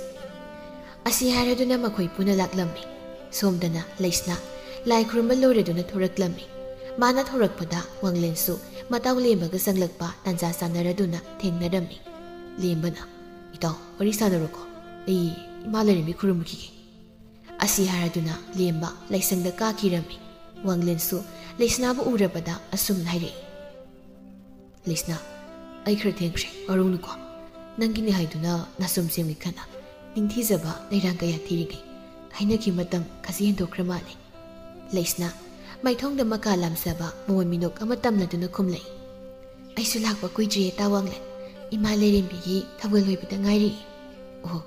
ꯑꯁꯤ ꯍꯥꯏꯔꯗꯨꯅ ꯃꯈꯣꯏ ꯄꯨꯟꯅ ꯂꯥꯛꯂꯝꯃꯤ꯫ ꯁꯣꯝꯗꯅ ꯂꯩꯁꯅꯥ ꯂꯥꯏ ꯈꯨꯔꯨꯝꯕ ꯂꯣꯏꯔꯗꯨꯅ ꯊꯣꯔꯛꯂꯝꯃꯤ꯫ ꯃꯥꯅ ꯊꯣꯔꯛꯄꯗ ꯋꯥꯡꯂꯦꯟꯁꯨ ꯃꯇꯥꯎ ꯂꯦꯝꯕꯒ ꯆꯪꯂꯛꯄ ꯇꯥꯟꯖꯥ ꯆꯥꯟꯅꯔꯗꯨꯅ ꯊꯦꯡꯅꯔꯝꯃꯤ꯫ ꯂꯦꯝꯕꯅ, "ꯏꯇꯥꯎ, ꯋꯥꯔꯤ ꯁꯥꯟꯅꯔꯣꯀꯣ, ꯑꯩ ꯏꯃꯥ ꯂꯥꯏꯔꯦꯝꯕꯤ ꯈꯨꯔꯨꯝꯈꯤꯒꯦ꯫" ꯑꯁꯤ ꯍꯥꯏꯔꯗꯨꯅ ꯂꯦꯝꯕ ꯂꯥꯏꯁꯪꯗ ꯀꯥꯈꯤꯔꯝꯃꯤ꯫ ꯋꯥꯡꯂꯦꯟꯁꯨ ꯂꯩꯁꯅꯥꯕꯨ ꯎꯔꯕꯗ ꯑꯁꯨꯝꯅ ꯍꯥꯏꯔꯛꯏ, "ꯂꯩꯁꯅꯥ, ꯑꯩ ꯈꯔ ꯊꯦꯡꯈ꯭ꯔꯦ, ꯋꯥꯔꯧꯅꯨꯀꯣ꯫ ꯅꯪꯒꯤꯅꯤ ꯍꯥꯏꯗꯨꯅ ꯅꯥꯆꯣꯝ ꯁꯦꯝꯒꯦ ꯈꯟꯅ ꯅꯤꯡꯊꯤꯖꯕ ꯂꯩꯔꯥꯡ ꯀꯌꯥ ꯊꯤꯔꯤꯉꯩ ꯍꯥꯏꯅꯈꯤ ꯃꯇꯝ ꯈꯖꯤꯛ ꯍꯦꯟꯗꯣꯛꯈ꯭ꯔ ꯃꯥꯜꯂꯦ꯫" ꯂꯩꯁꯅꯥ ꯃꯥꯏꯊꯣꯡꯗ ꯃꯀꯥ ꯂꯥꯝꯖꯕ ꯃꯃꯣꯟ ꯃꯤꯅꯣꯛ ꯑꯃ ꯇꯝꯂꯗꯨꯅ ꯈꯨꯝꯂꯛꯏ, "ꯑꯩꯁꯨ ꯂꯥꯛꯄ ꯀꯨꯏꯗ꯭ꯔꯤꯌꯦ ꯇꯥ ꯋꯥꯡꯂꯦꯟ, ꯏꯃꯥ ꯂꯥꯏꯔꯦꯝꯕꯤꯒꯤ ꯊꯧꯒꯜ ꯂꯣꯏꯕꯗ ꯉꯥꯏꯔꯤ꯫" "ꯑꯣ,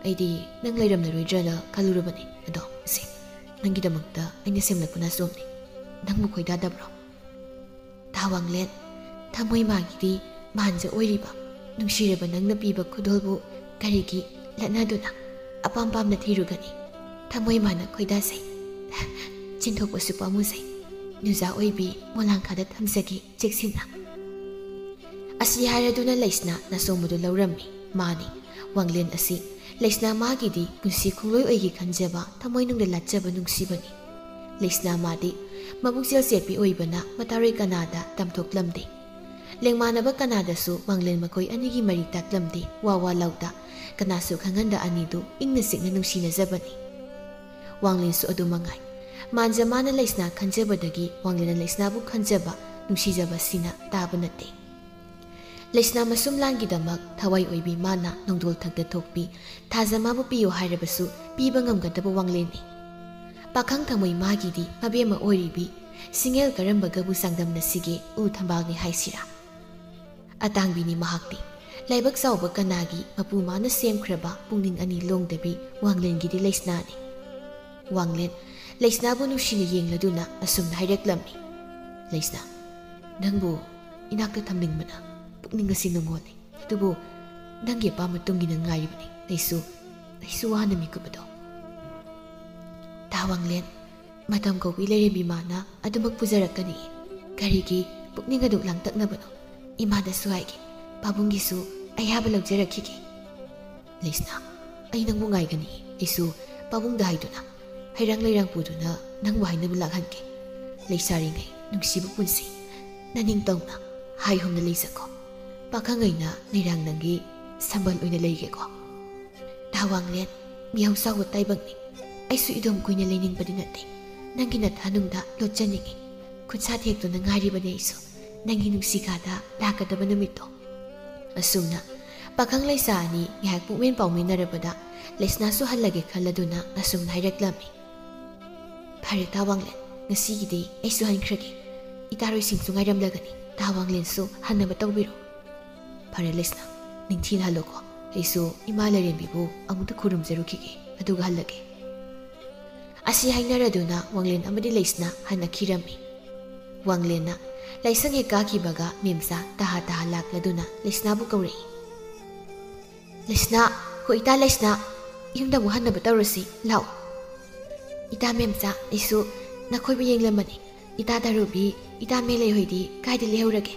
ꯑꯩꯗꯤ ꯅꯪ ꯂꯩꯔꯝꯂꯔꯣꯏꯗ꯭ꯔꯅ ꯈꯜꯂꯨꯔꯕꯅꯤ꯫ ꯑꯗꯣ ꯁꯦ, ꯅꯪꯒꯤꯗꯃꯛꯇ ꯑꯩꯅ ꯁꯦꯝꯂꯛꯄ ꯅꯥꯆꯣꯝꯅꯤ꯫ ꯅꯪꯕꯨ ꯈꯣꯏꯗꯥꯗꯕ꯭ꯔꯣ?" ꯇꯥ ꯋꯥꯡꯂꯦꯟ ꯊꯃꯣꯏ ꯃꯥꯒꯤꯗꯤ ꯃꯥꯟꯖ ꯑꯣꯏꯔꯤꯕ ꯅꯨꯡꯁꯤꯔꯕ ꯅꯪꯅ ꯄꯤꯕ ꯈꯨꯗꯣꯜꯕꯨ ꯀꯔꯤꯒꯤ ꯂꯠꯅꯗꯨꯅ ꯑꯄꯥꯝ ꯄꯥꯝꯅ ꯊꯤꯔꯨꯒꯅꯤ? ꯊꯃꯣꯏ ꯃꯥꯅ ꯈꯣꯏꯗꯥꯖꯩ꯫ ꯆꯤꯟꯊꯣꯛꯄꯁꯨ ꯄꯥꯝꯃꯨꯖꯩ꯫ ꯅꯨꯖꯥ ꯑꯣꯏꯕꯤ ꯃꯣꯂꯥꯡꯈꯥꯗ ꯊꯝꯖꯒꯦ ꯆꯦꯛꯁꯤꯟꯅ꯫ ꯑꯁꯤ ꯍꯥꯏꯔꯗꯨꯅ ꯂꯩꯁꯅꯥ ꯅꯥꯁꯣꯝꯕꯗꯨ ꯂꯧꯔꯝꯃꯤ꯫ ꯃꯥꯅꯤ, ꯋꯥꯡꯂꯦꯟ ꯑꯁꯤ ꯂꯩꯁꯅꯥ ꯃꯥꯒꯤꯗꯤ ꯄꯨꯟꯁꯤ ꯈꯣꯡꯂꯣꯏ ꯑꯣꯏꯒꯤ ꯈꯟꯖꯕ, ꯊꯃꯣꯏꯅꯨꯡꯗ ꯂꯥꯠꯆꯕ ꯅꯨꯡꯁꯤꯕꯅꯤ꯫ ꯂꯩꯁꯅꯥ ꯃꯥꯗꯤ ꯃꯕꯨꯛꯆꯦꯜ ꯆꯦꯠꯄꯤ ꯑꯣꯏꯕꯅ ꯃꯇꯥꯔꯣꯏ ꯀꯅꯥꯗ ꯇꯝꯊꯣꯛꯂꯝꯗꯦ꯫ ꯂꯦꯡꯃꯥꯟꯅꯕ ꯀꯅꯥꯗꯁꯨ ꯋꯥꯡꯂꯦꯟ ꯃꯈꯣꯏ ꯑꯅꯤꯒꯤ ꯃꯔꯤ ꯇꯥꯛꯂꯝꯗꯦ꯫ ꯋꯥ ꯋꯥ ꯂꯥꯎꯗ ꯀꯅꯥꯁꯨ ꯈꯪꯍꯟꯗ ꯑꯅꯤꯗꯨ ꯏꯪꯅ ꯆꯤꯛꯅ ꯅꯨꯡꯁꯤꯅꯖꯕꯅꯤ꯫ ꯋꯥꯡꯂꯦꯟꯁꯨ ꯑꯗꯨ ꯃꯉꯥꯏ꯫ ꯃꯥꯟꯖ ꯃꯥꯅ ꯂꯩꯁꯅꯥ ꯈꯟꯖꯕꯗꯒꯤ ꯋꯥꯡꯂꯦꯟꯅ ꯂꯩꯁꯅꯥꯕꯨ ꯈꯟꯖꯕ, ꯅꯨꯡꯁꯤꯖꯕ ꯁꯤꯅ ꯇꯥꯕ ꯅꯠꯇꯦ꯫ ꯂꯩꯁꯅꯥ ꯃꯁꯨꯝ ꯂꯥꯟꯒꯤꯗꯃꯛ ꯊꯋꯥꯏ ꯑꯣꯏꯕꯤ ꯃꯥꯅ ꯅꯣꯡꯗꯣꯜ ꯊꯛꯇ ꯊꯣꯛꯄꯤ, ꯊꯥꯖ ꯃꯥꯕꯨ ꯄꯤꯌꯨ ꯍꯥꯏꯔꯕꯁꯨ ꯄꯤꯕ ꯉꯝꯒꯗꯕ ꯋꯥꯡꯂꯦꯟꯅꯤ꯫ ꯄꯥꯈꯪ ꯊꯃꯣꯏ ꯃꯥꯒꯤꯗꯤ ꯃꯕꯦꯝꯃ ꯑꯣꯏꯔꯤꯕꯤ, ꯁꯤꯡꯉꯦꯜ ꯀꯔꯝꯕꯒꯕꯨ ꯆꯥꯡꯗꯝꯅꯁꯤꯒꯦ? ꯎ ꯊꯝꯕꯥꯜꯅꯤ ꯍꯥꯏꯁꯤꯔꯥ? ꯑꯇꯥꯡꯕꯤꯅꯤ ꯃꯍꯥꯛꯇꯤ꯫ ꯂꯥꯏꯕꯛ ꯆꯥꯎꯕ ꯀꯅꯥꯒꯤ ꯃꯄꯨ ꯃꯥꯅ ꯁꯦꯝꯈ꯭ꯔꯕ ꯄꯨꯛꯅꯤꯡ ꯑꯅꯤ ꯂꯣꯡꯗꯕꯤ ꯋꯥꯡꯂꯦꯟꯒꯤꯗꯤ ꯂꯩꯁꯅꯥꯅꯤ꯫ ꯋꯥꯡꯂꯦꯟ ꯂꯩꯁꯅꯥꯕꯨ ꯅꯨꯡꯁꯤꯅ ꯌꯦꯡꯂꯗꯨꯅ ꯑꯁꯨꯝꯅ ꯍꯥꯏꯔꯛꯂꯝꯃꯤ, "ꯂꯩꯁꯅꯥ, ꯅꯪꯕꯨ ꯏꯅꯥꯛꯇ ꯊꯝꯅꯤꯡꯕꯅ ꯄꯨꯛꯅꯤꯡ ꯑꯁꯤ ꯅꯨꯡꯉꯣꯜꯂꯤ꯫ ꯑꯗꯨꯕꯨ ꯅꯪꯒꯤ ꯑꯄꯥꯝꯕ ꯇꯨꯡꯒꯤꯅ ꯉꯥꯏꯔꯤꯕꯅꯤ꯫ ꯑꯩꯁꯨ, ꯑꯩꯁꯨ ꯋꯥꯅ ꯃꯤꯀꯨꯞ ꯑꯗꯣ"꯫ ꯇꯥ ꯋꯥꯡꯂꯦꯟ, ꯃꯇꯝ ꯀꯧꯕꯤ ꯂꯩꯔꯦꯝꯕꯤ ꯃꯥꯅ ꯑꯗꯨꯃꯛ ꯄꯨꯖꯔꯛꯀꯅꯤ꯫ ꯀꯔꯤꯒꯤ ꯄꯨꯛꯅꯤꯡ ꯑꯗꯨꯛ ꯂꯥꯡꯇꯛꯅꯕꯅꯣ? ꯏꯃꯥꯗꯁꯨ ꯍꯥꯏꯒꯦ, ꯄꯥꯕꯨꯡꯒꯤꯁꯨ ꯑꯌꯥꯕ ꯂꯧꯖꯔꯛꯈꯤꯒꯦ꯫ ꯂꯩꯁꯅꯥ, ꯑꯩ ꯅꯪꯕꯨ ꯉꯥꯏꯒꯅꯤ꯫ ꯑꯩꯁꯨ ꯄꯥꯕꯨꯡꯗ ꯍꯥꯏꯗꯨꯅ ꯍꯩꯔꯥꯡ ꯂꯩꯔꯥꯡ ꯄꯨꯗꯨꯅ ꯅꯪꯕꯨ ꯍꯥꯏꯅꯕ ꯂꯥꯛꯍꯟꯒꯦ꯫ ꯂꯩꯁꯥꯔꯤꯉꯩ ꯅꯨꯡꯁꯤꯕ ꯄꯨꯟꯁꯤ ꯅꯅꯤꯡꯇꯧꯅ ꯍꯥꯏꯍꯨꯝꯅ ꯂꯩꯖꯀꯣ꯫ ꯄꯥꯈꯪ ꯑꯩꯅ ꯂꯩꯔꯥꯡ ꯅꯪꯒꯤ ꯁꯝꯕꯜ ꯑꯣꯏꯅ ꯂꯩꯒꯦꯀꯣ꯫ ꯇꯥ ꯋꯥꯡꯂꯦꯟ, ꯃꯤꯍꯧ ꯆꯥꯎꯕ ꯇꯥꯏꯕꯪꯅꯤ꯫ ꯑꯩꯁꯨ ꯏꯗꯣꯝ ꯀꯨꯏꯅ ꯂꯩꯅꯤꯡꯕꯗꯤ ꯅꯠꯇꯦ꯫ ꯅꯪꯒꯤ ꯅꯊꯥꯅꯨꯡꯗ ꯂꯣꯠꯆꯅꯤꯡꯉꯤ꯫ ꯈꯨꯠꯁꯥ ꯊꯦꯛꯇꯨꯅ ꯉꯥꯏꯔꯤꯕꯅꯤ ꯑꯩꯁꯨ꯫ ꯅꯪꯒꯤ ꯅꯨꯡꯁꯤꯈꯥꯗ ꯂꯥꯛꯀꯗꯕ ꯅꯨꯃꯤꯠꯇꯣ꯫ ꯑꯁꯨꯝꯅ ꯄꯥꯈꯪ ꯂꯩꯁꯥ ꯑꯅꯤ ꯉꯥꯏꯍꯥꯛ ꯄꯨꯛꯃꯦꯟ ꯄꯥꯎꯃꯤꯟꯅꯔꯕꯗ ꯂꯩꯁꯅꯥꯁꯨ ꯍꯜꯂꯒꯦ ꯈꯜꯂꯗꯨꯅ ꯑꯁꯨꯝꯅ ꯍꯥꯏꯔꯛꯂꯝꯃꯤ꯫ ꯐꯔꯦ ꯇꯥ ꯋꯥꯡꯂꯦꯟ, ꯉꯁꯤꯒꯤꯗꯤ ꯑꯩꯁꯨ ꯍꯟꯈ꯭ꯔꯒꯦ꯫ ꯏꯇꯥꯔꯣꯏꯁꯤꯡꯁꯨ ꯉꯥꯏꯔꯝꯂꯒꯅꯤ꯫ ꯇꯥ ꯋꯥꯡꯂꯦꯟꯁꯨ ꯍꯟꯅꯕ ꯇꯧꯕꯤꯔꯣ꯫ ꯐꯔꯦ ꯂꯩꯁꯅꯥ, ꯅꯤꯡꯊꯤꯅ ꯍꯜꯂꯣꯀꯣ꯫ ꯑꯩꯁꯨ ꯏꯃꯥ ꯂꯥꯏꯔꯦꯝꯕꯤꯕꯨ ꯑꯃꯨꯛꯇ ꯈꯨꯔꯨꯝꯖꯔꯨꯈꯤꯒꯦ, ꯑꯗꯨꯒ ꯍꯜꯂꯒꯦ꯫ ꯑꯁꯤ ꯍꯥꯏꯅꯔꯗꯨꯅ ꯋꯥꯡꯂꯦꯟ ꯑꯃꯗꯤ ꯂꯩꯁꯅꯥ ꯍꯟꯅꯈꯤꯔꯝꯃꯤ꯫ ꯋꯥꯡꯂꯦꯟꯅ ꯂꯥꯏꯁꯪ ꯍꯦꯛ ꯀꯥꯈꯤꯕꯒ ꯃꯦꯝꯆꯥ ꯇꯍꯥ ꯇꯍꯥ ꯂꯥꯛꯂꯗꯨꯅ ꯂꯩꯁꯅꯥꯕꯨ ꯀꯧꯔꯛꯏ꯫ "ꯂꯩꯁꯅꯥ, ꯍꯣ ꯏꯇꯥ ꯂꯩꯁꯅꯥ, ꯌꯨꯝꯗ ꯑꯃꯨꯛ ꯍꯟꯅꯕ ꯇꯧꯔꯁꯤ, ꯂꯥꯛꯑꯣ꯫" "ꯏꯇꯥ ꯃꯦꯝꯆꯥ, ꯑꯩꯁꯨ ꯅꯈꯣꯏꯕꯨ ꯌꯦꯡꯂꯝꯕꯅꯤ꯫ ꯏꯇꯥ ꯇꯔꯨꯕꯤ, ꯏꯇꯥ ꯃꯦꯂꯩ ꯍꯣꯏꯗꯤ ꯀꯥꯏꯗ ꯂꯩꯍꯧꯔꯒꯦ?"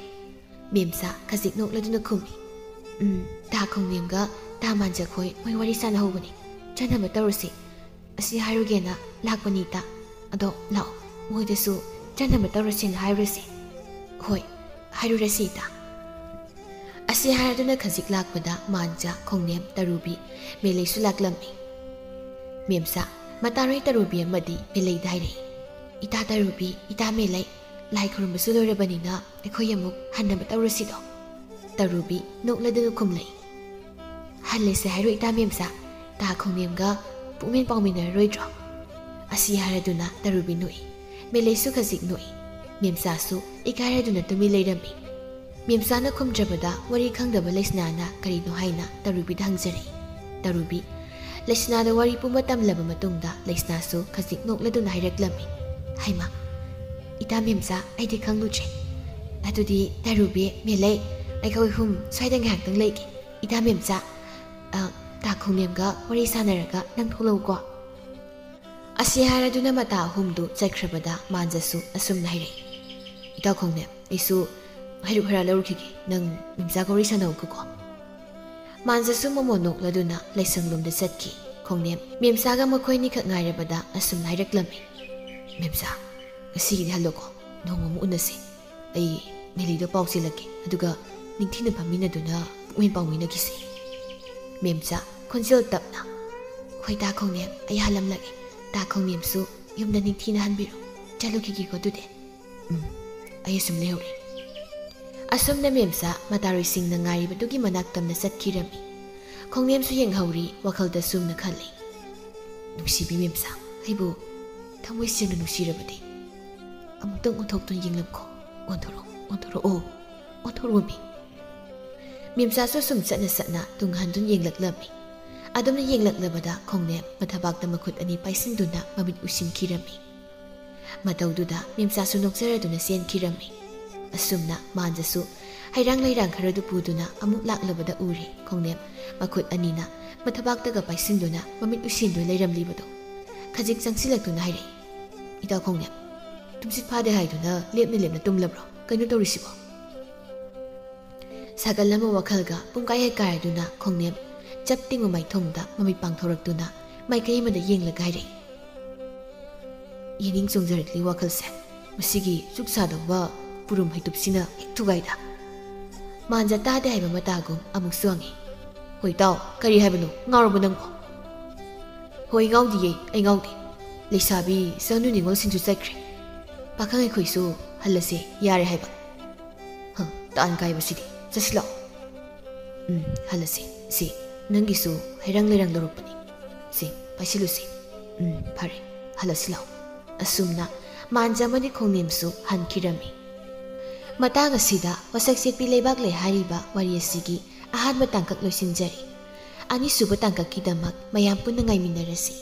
ꯃꯦꯝꯆꯥ ꯈꯖꯤꯛ ꯅꯣꯛꯂꯗꯨꯅ ꯈꯨꯝꯃꯤ꯫ "ꯎꯝ, ꯇꯥ ꯈꯣꯡꯅꯦꯝꯒ ꯇꯥ ꯃꯥꯟꯖꯈꯣꯏ ꯃꯣꯏ ꯋꯥꯔꯤ ꯁꯥꯟꯅꯍꯧꯕꯅꯤ꯫ ꯆꯠꯅꯕ ꯇꯧꯔꯁꯤ꯫ ꯑꯁꯤ ꯍꯥꯏꯔꯨꯒꯦꯅ ꯂꯥꯛꯄꯅꯤ ꯏꯇꯥ꯫ ꯑꯗꯣ ꯂꯥꯛꯑꯣ, ꯃꯣꯏꯗꯁꯨ ꯆꯠꯅꯕ ꯇꯧꯔꯁꯦꯅ ꯍꯥꯏꯔꯨꯔꯁꯤ꯫" "ꯍꯣꯏ, ꯍꯥꯏꯔꯨꯔꯁꯤ ꯏꯇꯥ꯫" ꯑꯁꯤ ꯍꯥꯏꯔꯗꯨꯅ ꯈꯖꯤꯛ ꯂꯥꯛꯄꯗ ꯃꯥꯟꯖ, ꯈꯣꯡꯅꯦꯝ, ꯇꯔꯨꯕꯤ, ꯃꯦꯂꯩꯁꯨ ꯂꯥꯛꯂꯝꯃꯤ꯫ ꯃꯦꯝꯆꯥ, ꯃꯇꯥꯔꯣꯏ ꯇꯔꯨꯕꯤ ꯑꯃꯗꯤ ꯃꯦꯂꯩꯗ ꯍꯥꯏꯔꯛꯏ꯫ "ꯏꯇꯥ ꯇꯔꯨꯕꯤ, ꯏꯇꯥ ꯃꯦꯂꯩ, ꯂꯥꯏ ꯈꯨꯔꯨꯝꯕꯁꯨ ꯂꯣꯏꯔꯕꯅꯤꯅ ꯑꯩꯈꯣꯏ ꯑꯃꯨꯛ ꯍꯟꯅꯕ ꯇꯧꯔꯁꯤꯗꯣ꯫" ꯇꯔꯨꯕꯤ ꯅꯣꯛꯂꯗꯨꯅ ꯈꯨꯝꯂꯛꯏ꯫ "ꯍꯜꯂꯁꯦ ꯍꯥꯏꯔꯣ ꯏꯇꯥ ꯃꯦꯝꯆꯥ? ꯇꯥ ꯈꯣꯡꯅꯦꯝꯒ ꯄꯨꯛꯃꯦꯟ ꯄꯥꯎꯃꯤꯟꯅꯔꯔꯣꯏꯗ꯭ꯔꯣ?" ꯑꯁꯤ ꯍꯥꯏꯔꯗꯨꯅ ꯇꯔꯨꯕꯤ ꯅꯣꯛꯏ꯫ ꯃꯦꯂꯩꯁꯨ ꯈꯖꯤꯛ ꯅꯣꯛꯏ꯫ ꯃꯦꯝꯆꯥꯁꯨ ꯏꯀꯥꯏꯔꯗꯨꯅ ꯇꯨꯃꯤꯟ ꯂꯩꯔꯝꯃꯤ꯫ ꯃꯦꯝꯆꯥꯅ ꯈꯨꯝꯗ꯭ꯔꯕꯗ ꯋꯥꯔꯤ ꯈꯪꯗꯕ ꯂꯩꯁꯅꯥꯅ ꯀꯔꯤꯅꯣ ꯍꯥꯏꯅ ꯇꯔꯨꯕꯤꯗ ꯍꯪꯖꯔꯛꯏ꯫ ꯇꯔꯨꯕꯤ ꯂꯩꯁꯅꯥꯗ ꯋꯥꯔꯤ ꯄꯨꯝꯕ ꯇꯝꯂꯕ ꯃꯇꯨꯡꯗ ꯂꯩꯁꯅꯥꯁꯨ ꯈꯖꯤꯛ ꯅꯣꯛꯂꯗꯨꯅ ꯍꯥꯏꯔꯛꯂꯝꯃꯤ꯫ "ꯍꯩꯃꯥ, ꯏꯇꯥ ꯃꯦꯝꯆꯥ, ꯑꯩꯗꯤ ꯈꯪꯂꯨꯗ꯭ꯔꯦ꯫ ꯑꯗꯨꯗꯤ ꯇꯔꯨꯕꯤ, ꯃꯦꯂꯩ, ꯑꯩꯈꯣꯏ ꯑꯍꯨꯝ ꯁ꯭ꯋꯥꯏꯗ ꯉꯥꯏꯍꯥꯛꯇꯪ ꯂꯩꯒꯦ꯫ ꯏꯇꯥ ꯃꯦꯝꯆꯥ, ꯑ, ꯇꯥ ꯈꯣꯡꯅꯦꯝꯒ ꯋꯥꯔꯤ ꯁꯥꯟꯅꯔꯒ ꯅꯪ ꯊꯣꯛꯂꯛꯎꯀꯣ꯫" ꯑꯁꯤ ꯍꯥꯏꯔꯗꯨꯅ ꯃꯇꯥ ꯑꯍꯨꯝꯗꯨ ꯆꯠꯈ꯭ꯔꯕꯗ ꯃꯥꯟꯖꯁꯨ ꯑꯁꯨꯝꯅ ꯍꯥꯏꯔꯛꯏ꯫ "ꯏꯇꯥ ꯈꯣꯡꯅꯦꯝ, ꯑꯩꯁꯨ ꯍꯩꯔꯨꯛ ꯍꯩꯔꯥ ꯂꯧꯔꯨꯈꯤꯒꯦ, ꯅꯪ ꯃꯦꯝꯆꯥꯒ ꯋꯥꯔꯤ ꯁꯥꯟꯅꯧꯀꯣ꯫" ꯃꯥꯟꯖꯁꯨ ꯃꯣꯃꯣꯟ ꯅꯣꯛꯂꯗꯨꯅ ꯂꯥꯏꯁꯪꯂꯣꯝꯗ ꯆꯠꯈꯤ꯫ ꯈꯣꯡꯅꯦꯝ ꯃꯦꯝꯆꯥꯒ ꯃꯈꯣꯏꯅꯤꯈꯛ ꯉꯥꯏꯔꯕꯗ ꯑꯁꯨꯝꯅ ꯍꯥꯏꯔꯛꯂꯝꯃꯤ꯫ "ꯃꯦꯝꯆꯥ, ꯉꯁꯤꯒꯤꯗꯤ ꯍꯜꯂꯣꯀꯣ, ꯅꯣꯡꯃ ꯑꯃꯨꯛ ꯎꯅꯁꯤ꯫ ꯑꯩ ꯃꯦꯂꯩꯗ ꯄꯥꯎ ꯆꯦꯜꯂꯛꯀꯦ, ꯑꯗꯨꯒ ꯅꯤꯡꯊꯤꯅ ꯐꯝꯃꯤꯟꯅꯗꯨꯅ ꯄꯨꯛꯃꯦꯟ ꯄꯥꯎꯃꯤꯟꯅꯈꯤꯁꯤ꯫" ꯃꯦꯝꯆꯥ ꯈꯣꯟꯖꯦꯜ ꯇꯞꯅ, "ꯍꯣꯏ ꯇꯥ ꯈꯣꯡꯅꯦꯝ, ꯑꯩ ꯍꯜꯂꯝꯂꯒꯦ꯫ ꯇꯥ ꯈꯣꯡꯅꯦꯝꯁꯨ ꯌꯨꯝꯗ ꯅꯤꯡꯊꯤꯅ ꯍꯟꯕꯤꯔꯣ꯫ ꯆꯠꯂꯨꯈꯤꯒꯦꯀꯣ ꯑꯗꯨꯗꯤ꯫" "ꯎꯝ, ꯑꯩ ꯑꯁꯨꯝ ꯂꯩꯍꯧꯔꯦ꯫" ꯑꯁꯨꯝꯅ ꯃꯦꯝꯆꯥ ꯃꯇꯥꯔꯣꯏꯁꯤꯡꯅ ꯉꯥꯏꯔꯤꯕꯗꯨꯒꯤ ꯃꯅꯥꯛ ꯇꯝꯅ ꯆꯠꯈꯤꯔꯝꯃꯤ꯫ ꯈꯣꯡꯅꯦꯝꯁꯨ ꯌꯦꯡꯍꯧꯔꯤ, ꯋꯥꯈꯜꯗ ꯁꯨꯝꯅ ꯈꯜꯂꯤ꯫ "ꯅꯨꯡꯁꯤꯕꯤ ꯃꯦꯝꯆꯥ, ꯑꯩꯕꯨ ꯊꯃꯣꯏ ꯁꯦꯡꯅ ꯅꯨꯡꯁꯤꯔꯕꯗꯤ ꯑꯃꯨꯛꯇꯪ ꯑꯣꯟꯊꯣꯛꯇꯨꯅ ꯌꯦꯡꯂꯝꯈꯣ꯫ ꯑꯣꯟꯊꯣꯔꯛꯑꯣ, ꯑꯣꯟꯊꯣꯔꯛꯑꯣ, ꯑꯣꯟꯊꯣꯔꯛꯑꯣꯃꯤ꯫" ꯃꯦꯝꯆꯥꯁꯨ ꯁꯨꯝ ꯆꯠꯅ ꯆꯠꯅ ꯇꯨꯡ ꯍꯟꯗꯨꯅ ꯌꯦꯡꯂꯛꯂꯝꯃꯤ꯫ ꯑꯗꯨꯝꯅ ꯌꯦꯡꯂꯛꯂꯕꯗ ꯈꯣꯡꯅꯦꯝ ꯃꯊꯕꯥꯛꯇ ꯃꯈꯨꯠ ꯑꯅꯤ ꯄꯥꯏꯁꯤꯟꯗꯨꯅ ꯃꯃꯤꯠ ꯎꯏꯁꯤꯟꯈꯤꯔꯝꯃꯤ꯫ ꯃꯇꯧꯗꯨꯗ ꯃꯦꯝꯆꯥꯁꯨ ꯅꯣꯛꯆꯔꯗꯨꯅ ꯆꯦꯟꯈꯤꯔꯝꯃꯤ꯫ ꯑꯁꯨꯝꯅ ꯃꯥꯟꯖꯁꯨ ꯍꯩꯔꯥꯡ ꯂꯩꯔꯥꯡ ꯈꯔꯗꯨ ꯄꯨꯗꯨꯅ ꯑꯃꯨꯛ ꯂꯥꯛꯂꯕꯗ ꯎꯔꯦ ꯈꯣꯡꯅꯦꯝ ꯃꯈꯨꯠ ꯑꯅꯤꯅ ꯃꯊꯕꯥꯛꯇꯒ ꯄꯥꯏꯁꯤꯟꯗꯨꯅ ꯃꯃꯤꯠ ꯎꯏꯁꯤꯟꯗꯨꯅ ꯂꯩꯔꯝꯂꯤꯕꯗꯣ꯫ ꯈꯖꯤꯛ ꯆꯪꯁꯤꯜꯂꯛꯇꯨꯅ ꯍꯥꯏꯔꯛꯏ, "ꯏꯇꯥꯎ ꯈꯣꯡꯅꯦꯝ, ꯇꯨꯝꯁꯤꯠ ꯐꯥꯗꯦ ꯍꯥꯏꯗꯨꯅ ꯂꯦꯞꯅ ꯂꯦꯞꯅ ꯇꯨꯝꯂꯕ꯭ꯔꯣ? ꯀꯩꯅꯣ ꯇꯧꯔꯤꯁꯤꯕꯣ?" ꯁꯥꯒꯜ ꯑꯃ ꯋꯥꯈꯜꯒ ꯄꯨꯡꯀꯥꯏ ꯍꯦꯛ ꯀꯥꯏꯔꯗꯨꯅ ꯈꯣꯡꯅꯦꯝ ꯆꯞ ꯇꯤꯡꯕ ꯃꯥꯏꯊꯣꯡꯗ ꯃꯃꯤꯠ ꯄꯥꯡꯊꯣꯔꯛꯇꯨꯅ ꯃꯥꯏꯀꯩ ꯑꯃꯗ ꯌꯦꯡꯂꯒ ꯍꯥꯏꯔꯛꯏ, "ꯌꯦꯅꯤꯡ ꯆꯣꯡꯖꯔꯛꯂꯤ ꯋꯥꯈꯜꯁꯦ꯫ ꯃꯁꯤꯒꯤ ꯆꯨꯛ ꯁꯥꯗꯧꯕ ꯄꯨꯔꯨꯝ ꯍꯩꯇꯨꯞꯁꯤꯅ ꯍꯦꯛ ꯊꯨꯒꯥꯏꯗ꯫" ꯃꯥꯟꯖ ꯇꯥꯗꯦ ꯍꯥꯏꯕ ꯃꯇꯥꯒꯨꯝ ꯑꯃꯨꯛꯁꯨ ꯍꯪꯉꯤ, "ꯍꯣꯏ ꯏꯇꯥꯎ, ꯀꯔꯤ ꯍꯥꯏꯕꯅꯣ? ꯉꯥꯎꯔꯕꯣ ꯅꯪꯕꯣ?" "ꯍꯣꯏ, ꯉꯥꯎꯗꯤꯌꯦ, ꯑꯩ ꯉꯥꯎꯗꯦ꯫ ꯂꯩꯁꯥꯕꯤ ꯁꯅꯨ ꯅꯤꯉꯣꯜꯁꯤꯡꯁꯨ ꯆꯠꯈ꯭ꯔꯦ꯫ ꯄꯥꯈꯪ ꯑꯩꯈꯣꯏꯁꯨ ꯍꯜꯂꯁꯦ ꯌꯥꯔꯦ ꯍꯥꯏꯕ꯫ ꯍ, ꯇꯥꯟ ꯀꯥꯏꯕꯁꯤꯗꯤ꯫ ꯆꯠꯁꯤ ꯂꯥꯛꯑꯣ꯫ ꯎꯝ, ꯍꯜꯂꯁꯤ꯫ ꯁꯤ, ꯅꯪꯒꯤꯁꯨ ꯍꯩꯔꯪ ꯂꯩꯔꯪ ꯂꯧꯔꯛꯄꯅꯤ꯫ ꯁꯤ, ꯄꯥꯏꯁꯤꯜꯂꯨꯁꯤ꯫ ꯎꯝ, ꯐꯔꯦ꯫ ꯍꯜꯂꯁꯤ ꯂꯥꯛꯑꯣ꯫" ꯑꯁꯨꯝꯅ ꯃꯥꯟꯖ ꯑꯃꯗꯤ ꯈꯣꯡꯅꯦꯝꯁꯨ ꯍꯟꯈꯤꯔꯝꯃꯤ꯫ ꯃꯇꯥꯡ ꯑꯁꯤꯗ ꯋꯥꯁꯛ ꯆꯦꯠꯄꯤ ꯂꯩꯕꯥꯛ ꯂꯩ ꯍꯥꯏꯔꯤꯕ ꯋꯥꯔꯤ ꯑꯁꯤꯒꯤ ꯑꯍꯥꯟꯕ ꯇꯥꯡꯀꯛ ꯂꯣꯏꯁꯤꯟꯖꯔꯤ꯫ ꯑꯅꯤꯁꯨꯕ ꯇꯥꯡꯀꯛꯀꯤꯗꯃꯛ ꯃꯌꯥꯝ ꯄꯨꯟꯅ ꯉꯥꯏꯃꯤꯟꯅꯔꯁꯤ꯫